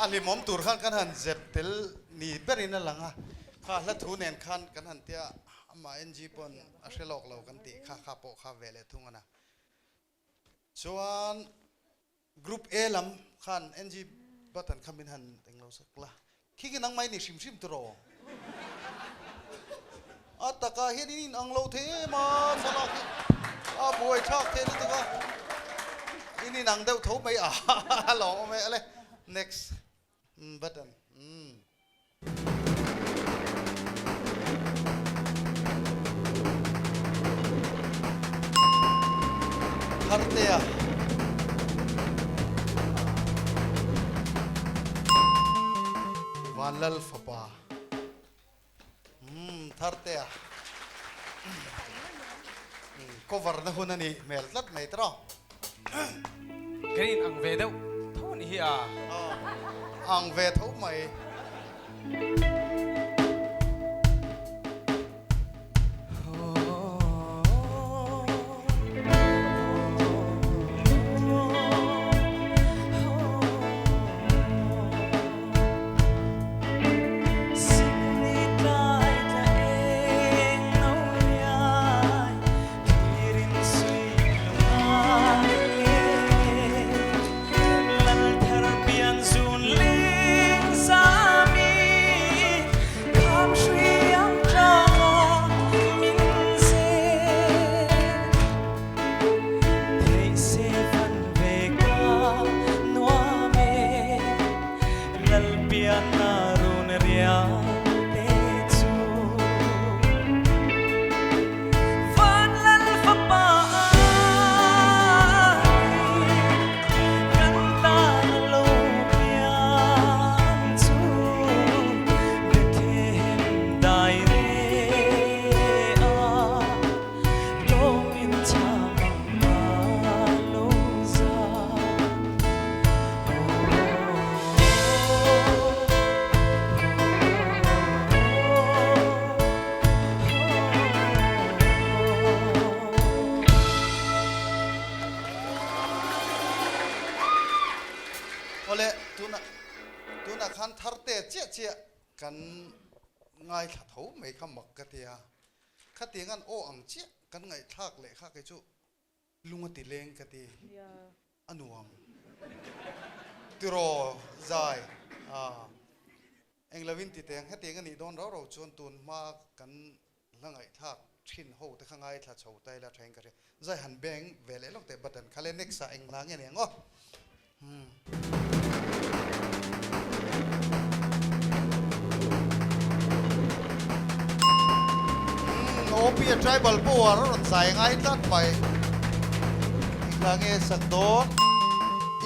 A hlimawm tur khan kan han zep tel ni berin a lang a. Kha hla thu nen khan kan han tia amah NG pawn a hre lawk lo kan tih kha kha pawh kha ve leh thung a na. Chuan Group A lam khan NG button kha min han eng lo sak la. Khi khi nangmah i ni hrim hrim tawh rawh. A takah hian in inang lo thei em a, thlalak hi a buai thlak thei lutuk a. In inang deuh tho mai a, a lawm awm e. Ale, next button. Umm. Thartea. Vanlal fapa. Umm Thartea. Cover na hun a nih hmel tlat mai tawh. Kan in ang ve deuh tho a nih hi a. Ang ve tho mai. Awle, tuna tunah khan tharte chiah chiah kan ngaithla tho mai kha mak ka ti a, khatiang an aw ang chiah kan ngaihthlak leh kha kei chu Lung a ti leng ka ti. A nuam. Tiraw zai. Englo in ti teng hetiang a nih dawn rau rau chuan tun hma kan hla ngaihthlak thin ho te kha ngaithla chho ta ila thain ka hria. Zai han beng ve leh lawk teh button kha le next ah eng hla nge ni ang aw. OP a tribal power a rawn zai ngai tlat mai. Engla nge sak dawn?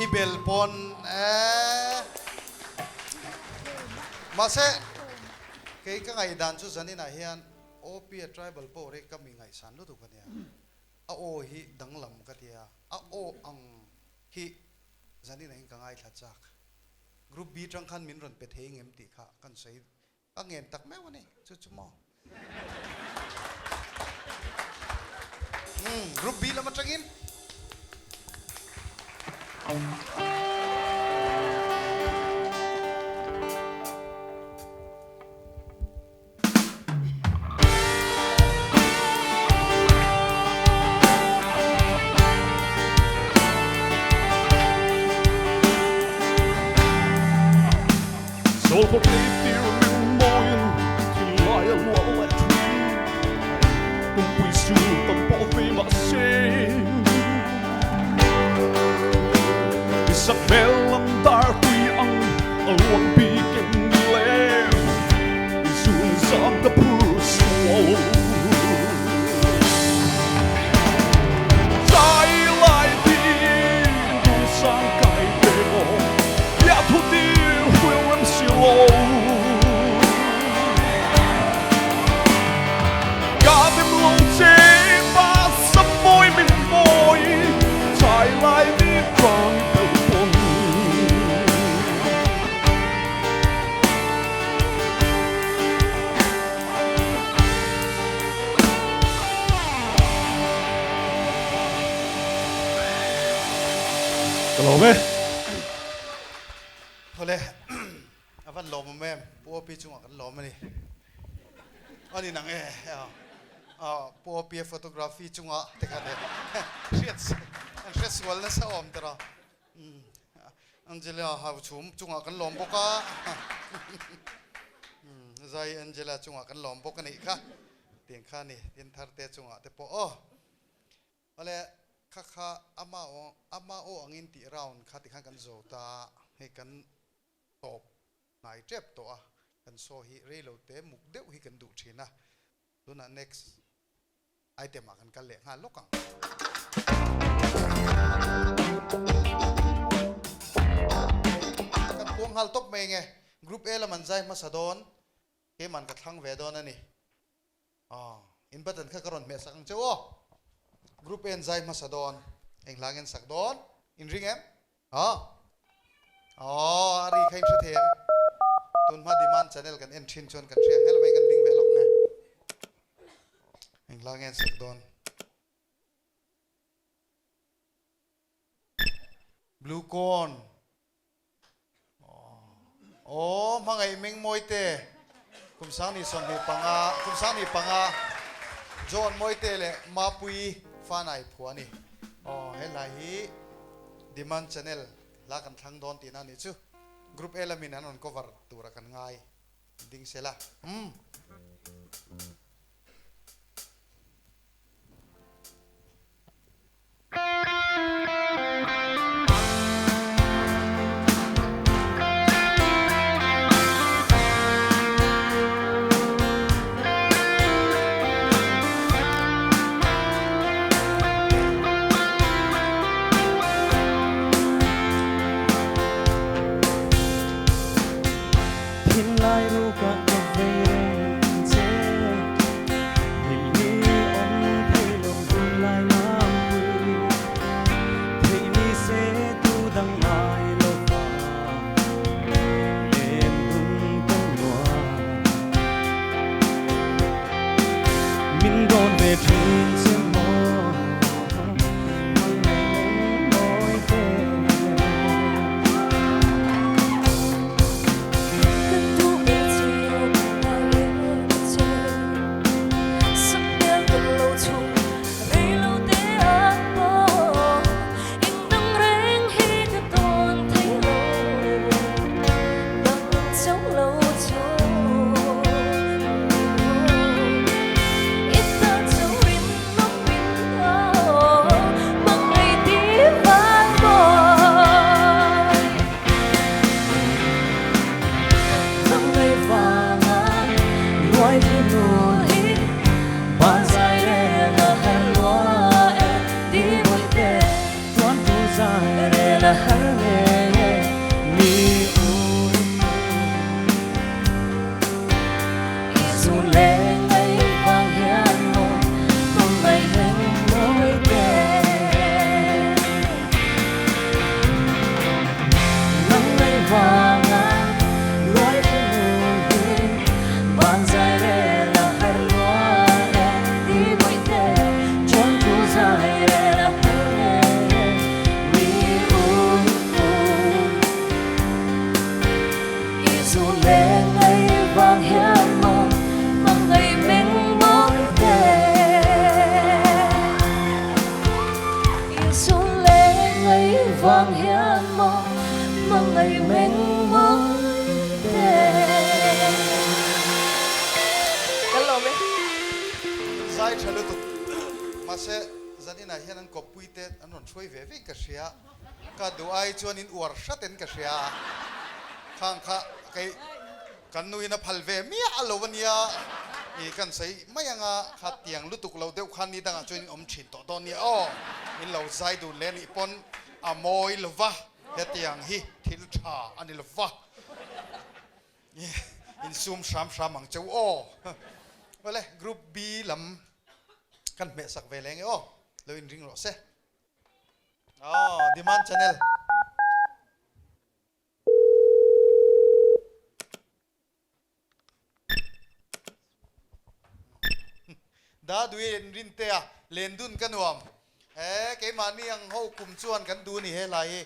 I bel pawn eh. Mahse kei ka ngaihdan chu zaninah hian OP a tribal power hi ka mi ngaihsan lutuk a nia. A aw hi danglam ka ti a, a aw ang hi zanin ahin ka ngaithla chak. Group B tang khan min rawn pe thei ngem tih kha kan sawi ka ngen tak meuh a ni, chu chu maw? Umm, Group B lam atangin. Ka lawm e. Thawle a van lawmawm em Pu Opi chungah kan lawm a ni. A ni nang e Pu Opi a photography chungah te khan e hriat an hre sual nasa awm tawh a. Angela hau chhum chungah kan lawm bawk a. Zai Angela chungah kan lawm bawk a nih kha. Tiang kha ni tin thar te chungah te pawh aw. Awle kha kha ama aw ama aw angin tih round kha tikhan kan zo ta hei kan tawp hnai tep tawh a kan show hi rei lo te muk deuh hi kan duh thin a tunah next item ah kan kal leh nghal lawk ang. Kan puang nghal tawp mai nge group A lam an zai hmasa dawn keiman ka thlang ve dawn a ni. Aw, in button kha ka rawn hmeh sak ang che aw. Group A an zai hmasa dawn, eng hla nge an sak dawn? In ring em? Aw. Aw, a ri kha in hre thei em? Tun hma demand channel kan en thin chuan kan hria ang helai kan ding ve lawk nge. Eng hla nge an sak dawn? Blue corn. Aw, hmangaih Mengmawite, kum Sangni 25, kum 25, John Mawite leh Mapuii Fanai phua a ni. Aw, he hla hi Demand Channel hla kan thlang dawn tihna a nih chu. Group A lamin an rawn cover tura kan ngai ding se la. Umm. Thinlai rukah ka vei reng che. Zai tha lutuk. Mahse, zaninah hian an kawppui te an rawn hruai ve vein ka hria. Ka duh ai chuan in uar hratin ka hria. Khang kha kei kan nuin a phal ve miah a lo ania. I kan sawi mai anga kha tiang lutuk lo deuh khan ni dangah chuan in awm thin tawh dawn nia aw. In lo zai dun leh anih pawn a mawi lova hetiang hi thil tha a ni lova. In sum hram hram ang cheu aw. Awle group B lam kan hmeh sak ve leng e aw. Lo in ring rawh se. Aw demand channel. Da dui in rin te a len dun ka nuam. E keimahni ang ho kum chuan kan duh ni he lai hi.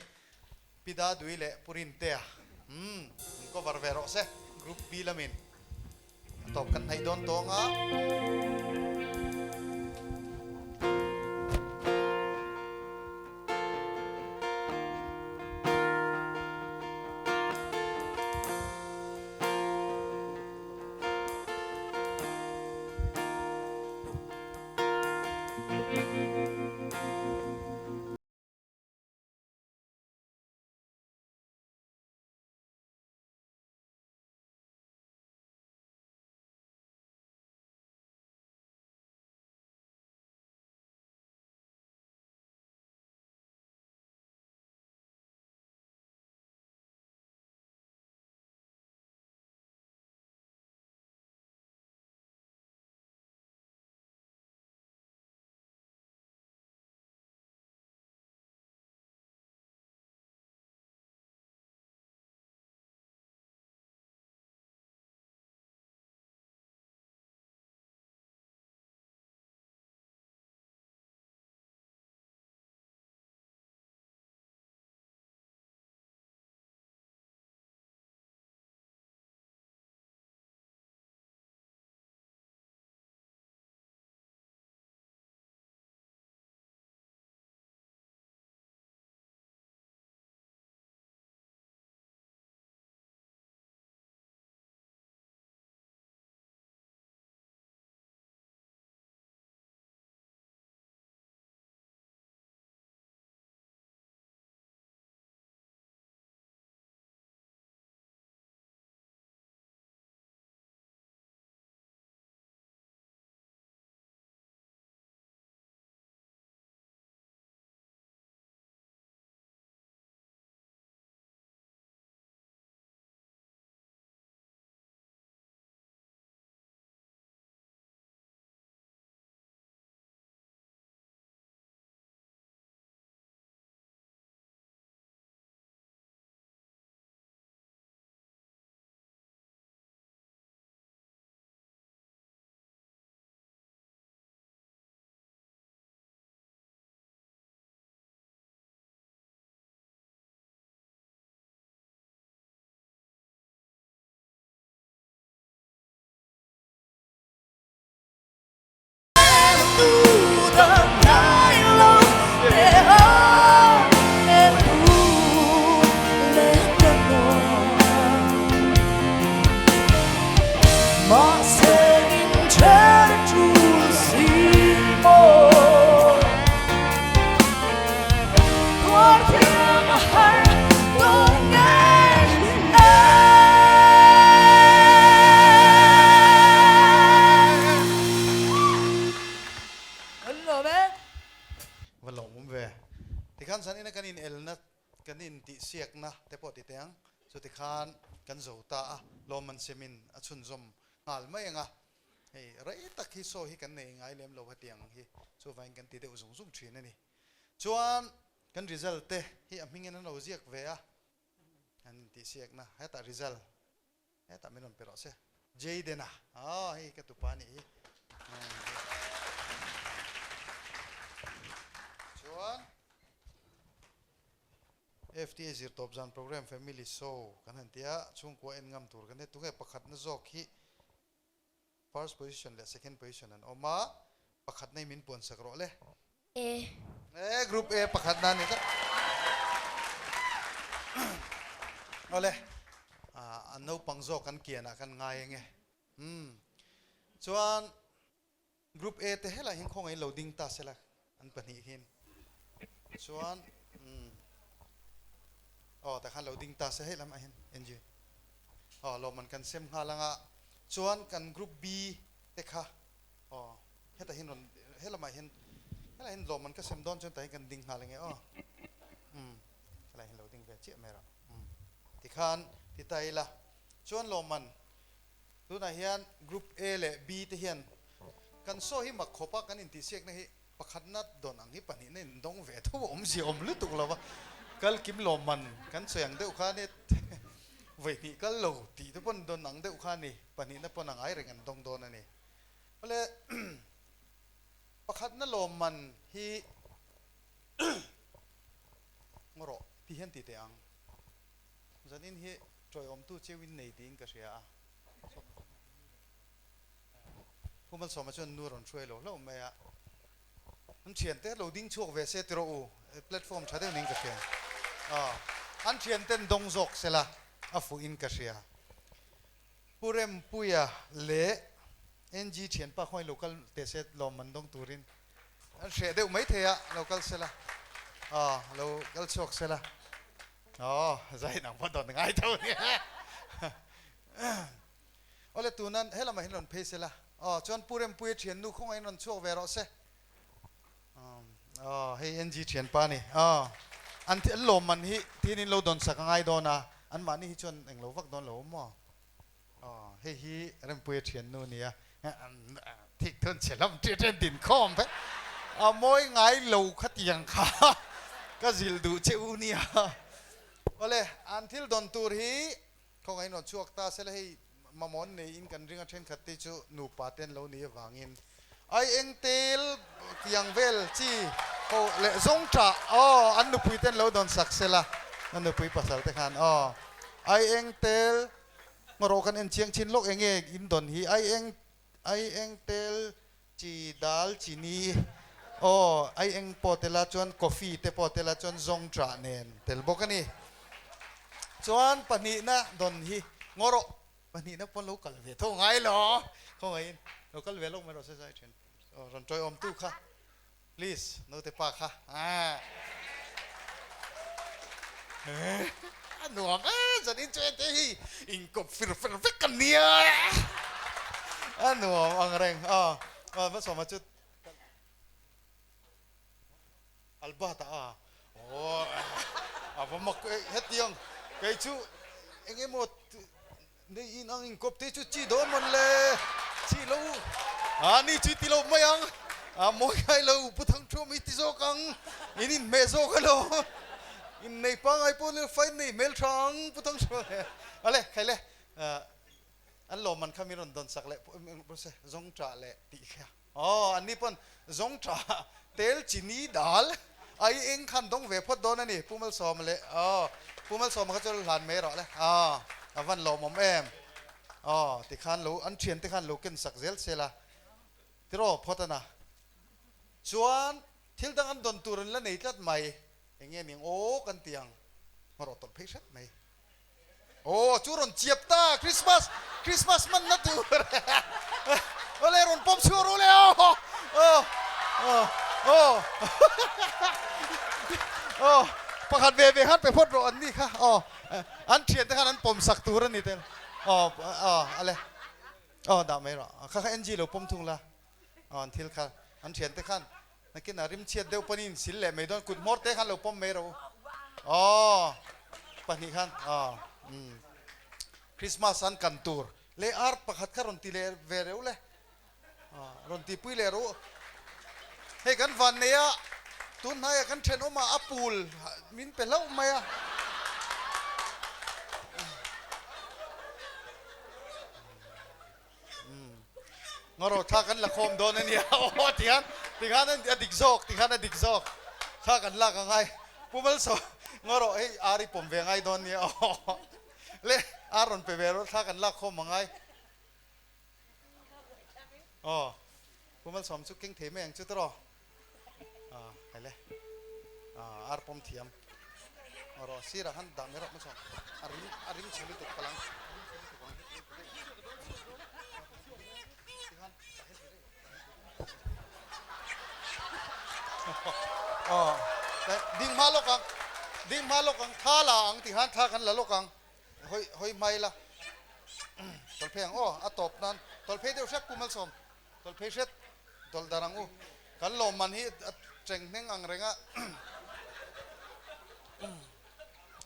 Pi Dadui leh Pu Rintea umm an cover ve rawh se Group B lamin a tawp kan hnaih dawn tawng a. Va lawm awm ve. Tikhan zanin a kan in elna kan in tih siakna te pawh ti teh ang. Chu tikhan kan zo ta a, lawmman semin a chhunzawm nghal mai ang a. Hei rei tak hi saw hi kan nei ngai lem lo hetiang hi chuvangin kan ti deuh zung zung thin a ni. Chuan kan result te hi a hmingin an lo ziak ve a, an intihsiakna hetah result hetah min rawn pe rawh se. Jayden-a aw hei ka tupa a nih hi. Chuan FTA zirtawp zan program family show kan han ti a, chhungkua en ngam tur kan ni. Tunge pakhatna zawk hi first position leh second position an awm a, pakhatna hi min puan sak rawh le. A. E group A pakhatna a ni tlat. Awle, a naupang zawk kan kianah kan ngai ange. Umm. Chuan Group A te helai hian khawngaih lo ding ta sela an pahnih hian chuan umm aw tah khan lo ding ta se hei lamah hian NG aw lawmman kan sem nghal anga chuan kan group B te kha aw hetah hian rawn he lamah hian helai hian lawmman ka sem dawn chuan tah hian kan ding nghal ange aw umm helai hian lo ding ve chiah mai rawh umm tikhan ti ta ila chuan lawmman Tunah hian Group A leh B te hian kan saw hi mak khawp a, kan intihsiakna hi pakhatna dawn ang hi pahnihna in dawng ve tho a awmzia awm lutuk lo va, kal kim lawmman kan sawi ang deuh kha nia vawihnih kal lo tih te pawn dawn ang deuh kha a ni, pahnihna pawn a ngai reng an dawng dawn a ni. Awle pakhatna lawmman hi ngaw rawh ti hian ti teh ang. Zanin hi tawiawmtu cheuin nei tiin ka hria a. Pu Malsawma chuan nu a rawn hruai lo hlauh mai a. An thiante lo ding chhuak ve se tiraw u, platform tha deuh niin ka hria. Aw, an thianten dawng zawk sela a fuhin ka hria. Pu Rempuia leh NG thianpa khawngaih lo kal teh se lawm an dawng turin an hreh deuh mai thei a, lo kal sela, aw, lo kal chhuak sela. Aw, zai nang pawh dawn ngai tho nia. Awle tunan helamah hian rawn phei sela. Aw, chuan Pu Rempuia thiannu khawngaihin rawn chhuak ve rawh se. Aw, hei NG thianpa a ni. Aw, an an lawm man hi thian in lo dawn sak a ngai dawn a, anmahni hi chuan englo vak dawn lo awm maw? Aw, hei hi Rempuia thiannu a nia. Thik thun chhe hlawm ṭiah ṭiah din khawm vek. A mawi ngai lo khatiang kha ka zil duh che u nia. Awle, an thil dawn tur hi Khawngaih rawn chhuak ta sela hei mamawh neiin kan ring a thenkhat te chu nupa te an lo nih avangin ai eng tel tiang vel chi ho leh zawng tah aw an nupui te an lo dawn sak sela an nupui pasal te khan aw ai eng tel hmarawh kan en chiang chin lawk enge in dawn hi ai eng ai eng tel chi dal chini aw ai eng pawh tela chuan coffee te pawh tela chuan zawng tah nen tel bawk a ni. Chuan pahnihna dawn hi ngaw rawh, pahnihna pawn lo kal ve tho ngai lo, khawngaihin lo kal ve lawk mai rawh se zai then rawn tawiawmtu kha please naute pa kha a nuam e zanin chu ente hi inkawp fir fer vek a nia a nuam ang reng a hmasawma chu Albert a aw a va mak e hetiang kei chu eng emaw nei in ang inkawp te chu chi dawn mawn le chi lo a ni chi ti lo mai ang a mawi ngai lo Pu Thangthuam hi ti zawk ang in inhmeh zawk alo innei pangai pawh ni fa innei hmel tha ang Pu Thangthuam ale khai le an lawmman kha min rawn dawn sak leh zawng tah leh tih kha. Aw, anni pawn zawng tha tel chini dal ai eng khan dawng ve phawt dawn a ni, Pu Malsawma leh aw, Pu Malsawma kha chu hlan mai rawh le, aw, a van lawmawm em, aw, tikhan lo an thian te khan lo ken sak zel se la, tiraw phawt a na. Chuan thil dang an dawn tur an la nei tlat mai, eng nge ning aw kan ti ang, hmarawh tawlh phei hret mai. Aw chu rawn chiap ta Christmas Christmas hman na tur awle rawn pawm chhuak rawh le aw aw aw aw aw pakhat ve ve khan pe phawt rawh an ni kha aw an thian te khan an pawm sak tur a ni tel aw aw ale aw dah mai rawh kha kha NG lo pawm thung la aw an thil kha an thian te khan Nakin a rimchhiat deuh panin sil leh mai dawn kut hmawr te khan lo pawm mai rawh u. Aw pahnih khan aw umm Christmas an kan tur leh ar pakhat kha rawn ti leh ve reuh le aw rawn ti pui leh rawh u. Hei kan van nei a tun hnaiah kan thenawm ah a pul min pe hlauh mai a. Ngawro thla kan la khawm dawn a nia aw tikhan tikhan a dik zawk tikhan a dik zawk thla kan lak a ngai Pu Malsawm ngawro hei ar i pawm ve ngai dawn nia aw le ar rawn pe ve rawh thla kan lak khawm a ngai aw Pu Malsawm chu keng thei mai ang chu tawh a le ar pawm thiam Rawh sirah khan dah mai rawh hmasa a rim a rim chhe lutuk palang aw ding hma lawk ang ding hma lawk ang thla la ang ti khan thla kan la lawk ang hawi hawi hmai la tawlhphei ang aw a tawp nan tawlhphei deuh hrep pu malsawm Tawlhphei hret dawlh dar ang u. Kan lawmman hi a cheng hneng ang reng a.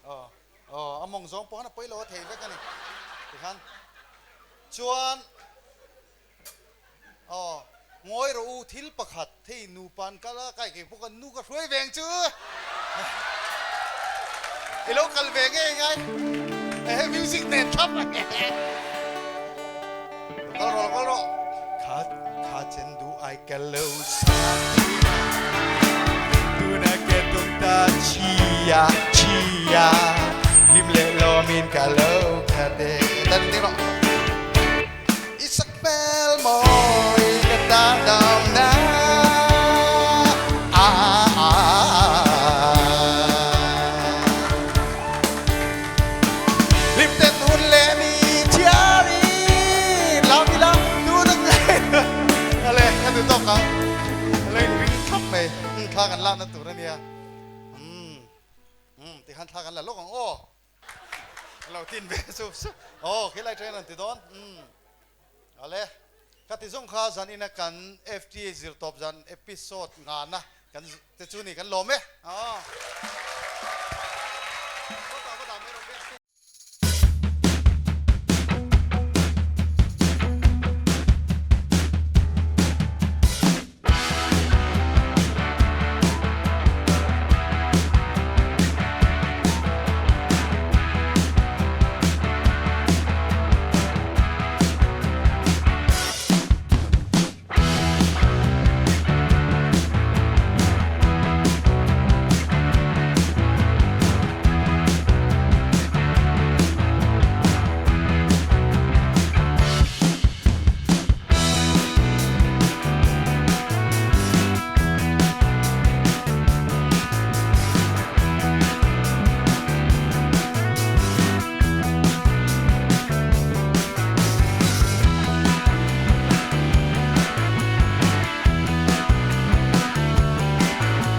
Aw, aw, a mawng zawng pawh khan a pawi lo a thei vek a ni. Tikhan chuan aw, ngawi rawh u thil pakhat hei nupa an kal a, kai kei pawh kan nu ka hruai ve ang chu. I lo kal ve ngei ngai. Ehe music nen thlap. Kal rawh kal rawh. Kha kha chen du ai ka lo sa Tuna ke tung ta chia chia Lim le lo min ka lo khat e tan ni rawh I sak hmel mawi ka tan dam na Lim ten hun leh ni thiarin lam ila tu tak ngai ale ka duh tawk ang lo in ring thlap mai thla kan lakna tur ania umm umm tikhan thla kan la lawk ang aw lo tin ve sup sup aw khilai train an ti dawn umm ale ka ti zawng kha zan ina kan FTA zirtawp zan episode ngana kan te chu ni kan lawm e aw.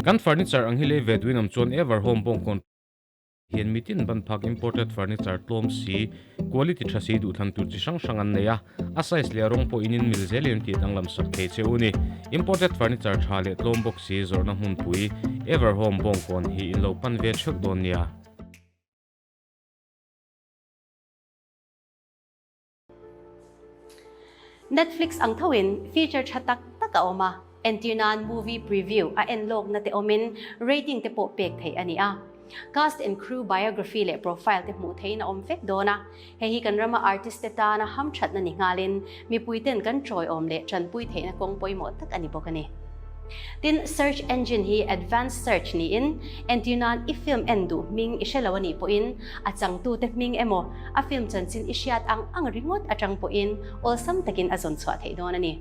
Kan furniture ang hi lei ve duin awm chuan Ever Home bawngkawn hian mitin ban phak imported furniture tlawm si, quality tha si duhthlan tur chi hrang hrang an nei a, a size leh a rawng pawh in in mil zelin an tih danglam sak thei che u ni. Imported furniture tha leh tlawm bawk si zawrhna hmunpui Ever Home bawngkawn hi in lo pan ve theuh dawn nia. Netflix ang thoin feature tha tak tak a awm a, entir nan movie preview a en lawkna te awmin rating te pawh pek theih a ni a. Cast and crew biography leh profile te hmuh theihin a awm vek dawn a, hei hi kan rama artist te tana hamthatna ni nghalin mipuiten kan tawiawm leh tanpui theihna kawng pawimawh tak a ni bawk a ni. Tin, search engine hi advanced search niin, entir nan i film en duh hming i hre lo a nih pawhin a changtute hming emaw a film chanchin i hriat ang ang ringawt atang pawhin awlsam takin a zawn chhuah theih dawn a ni.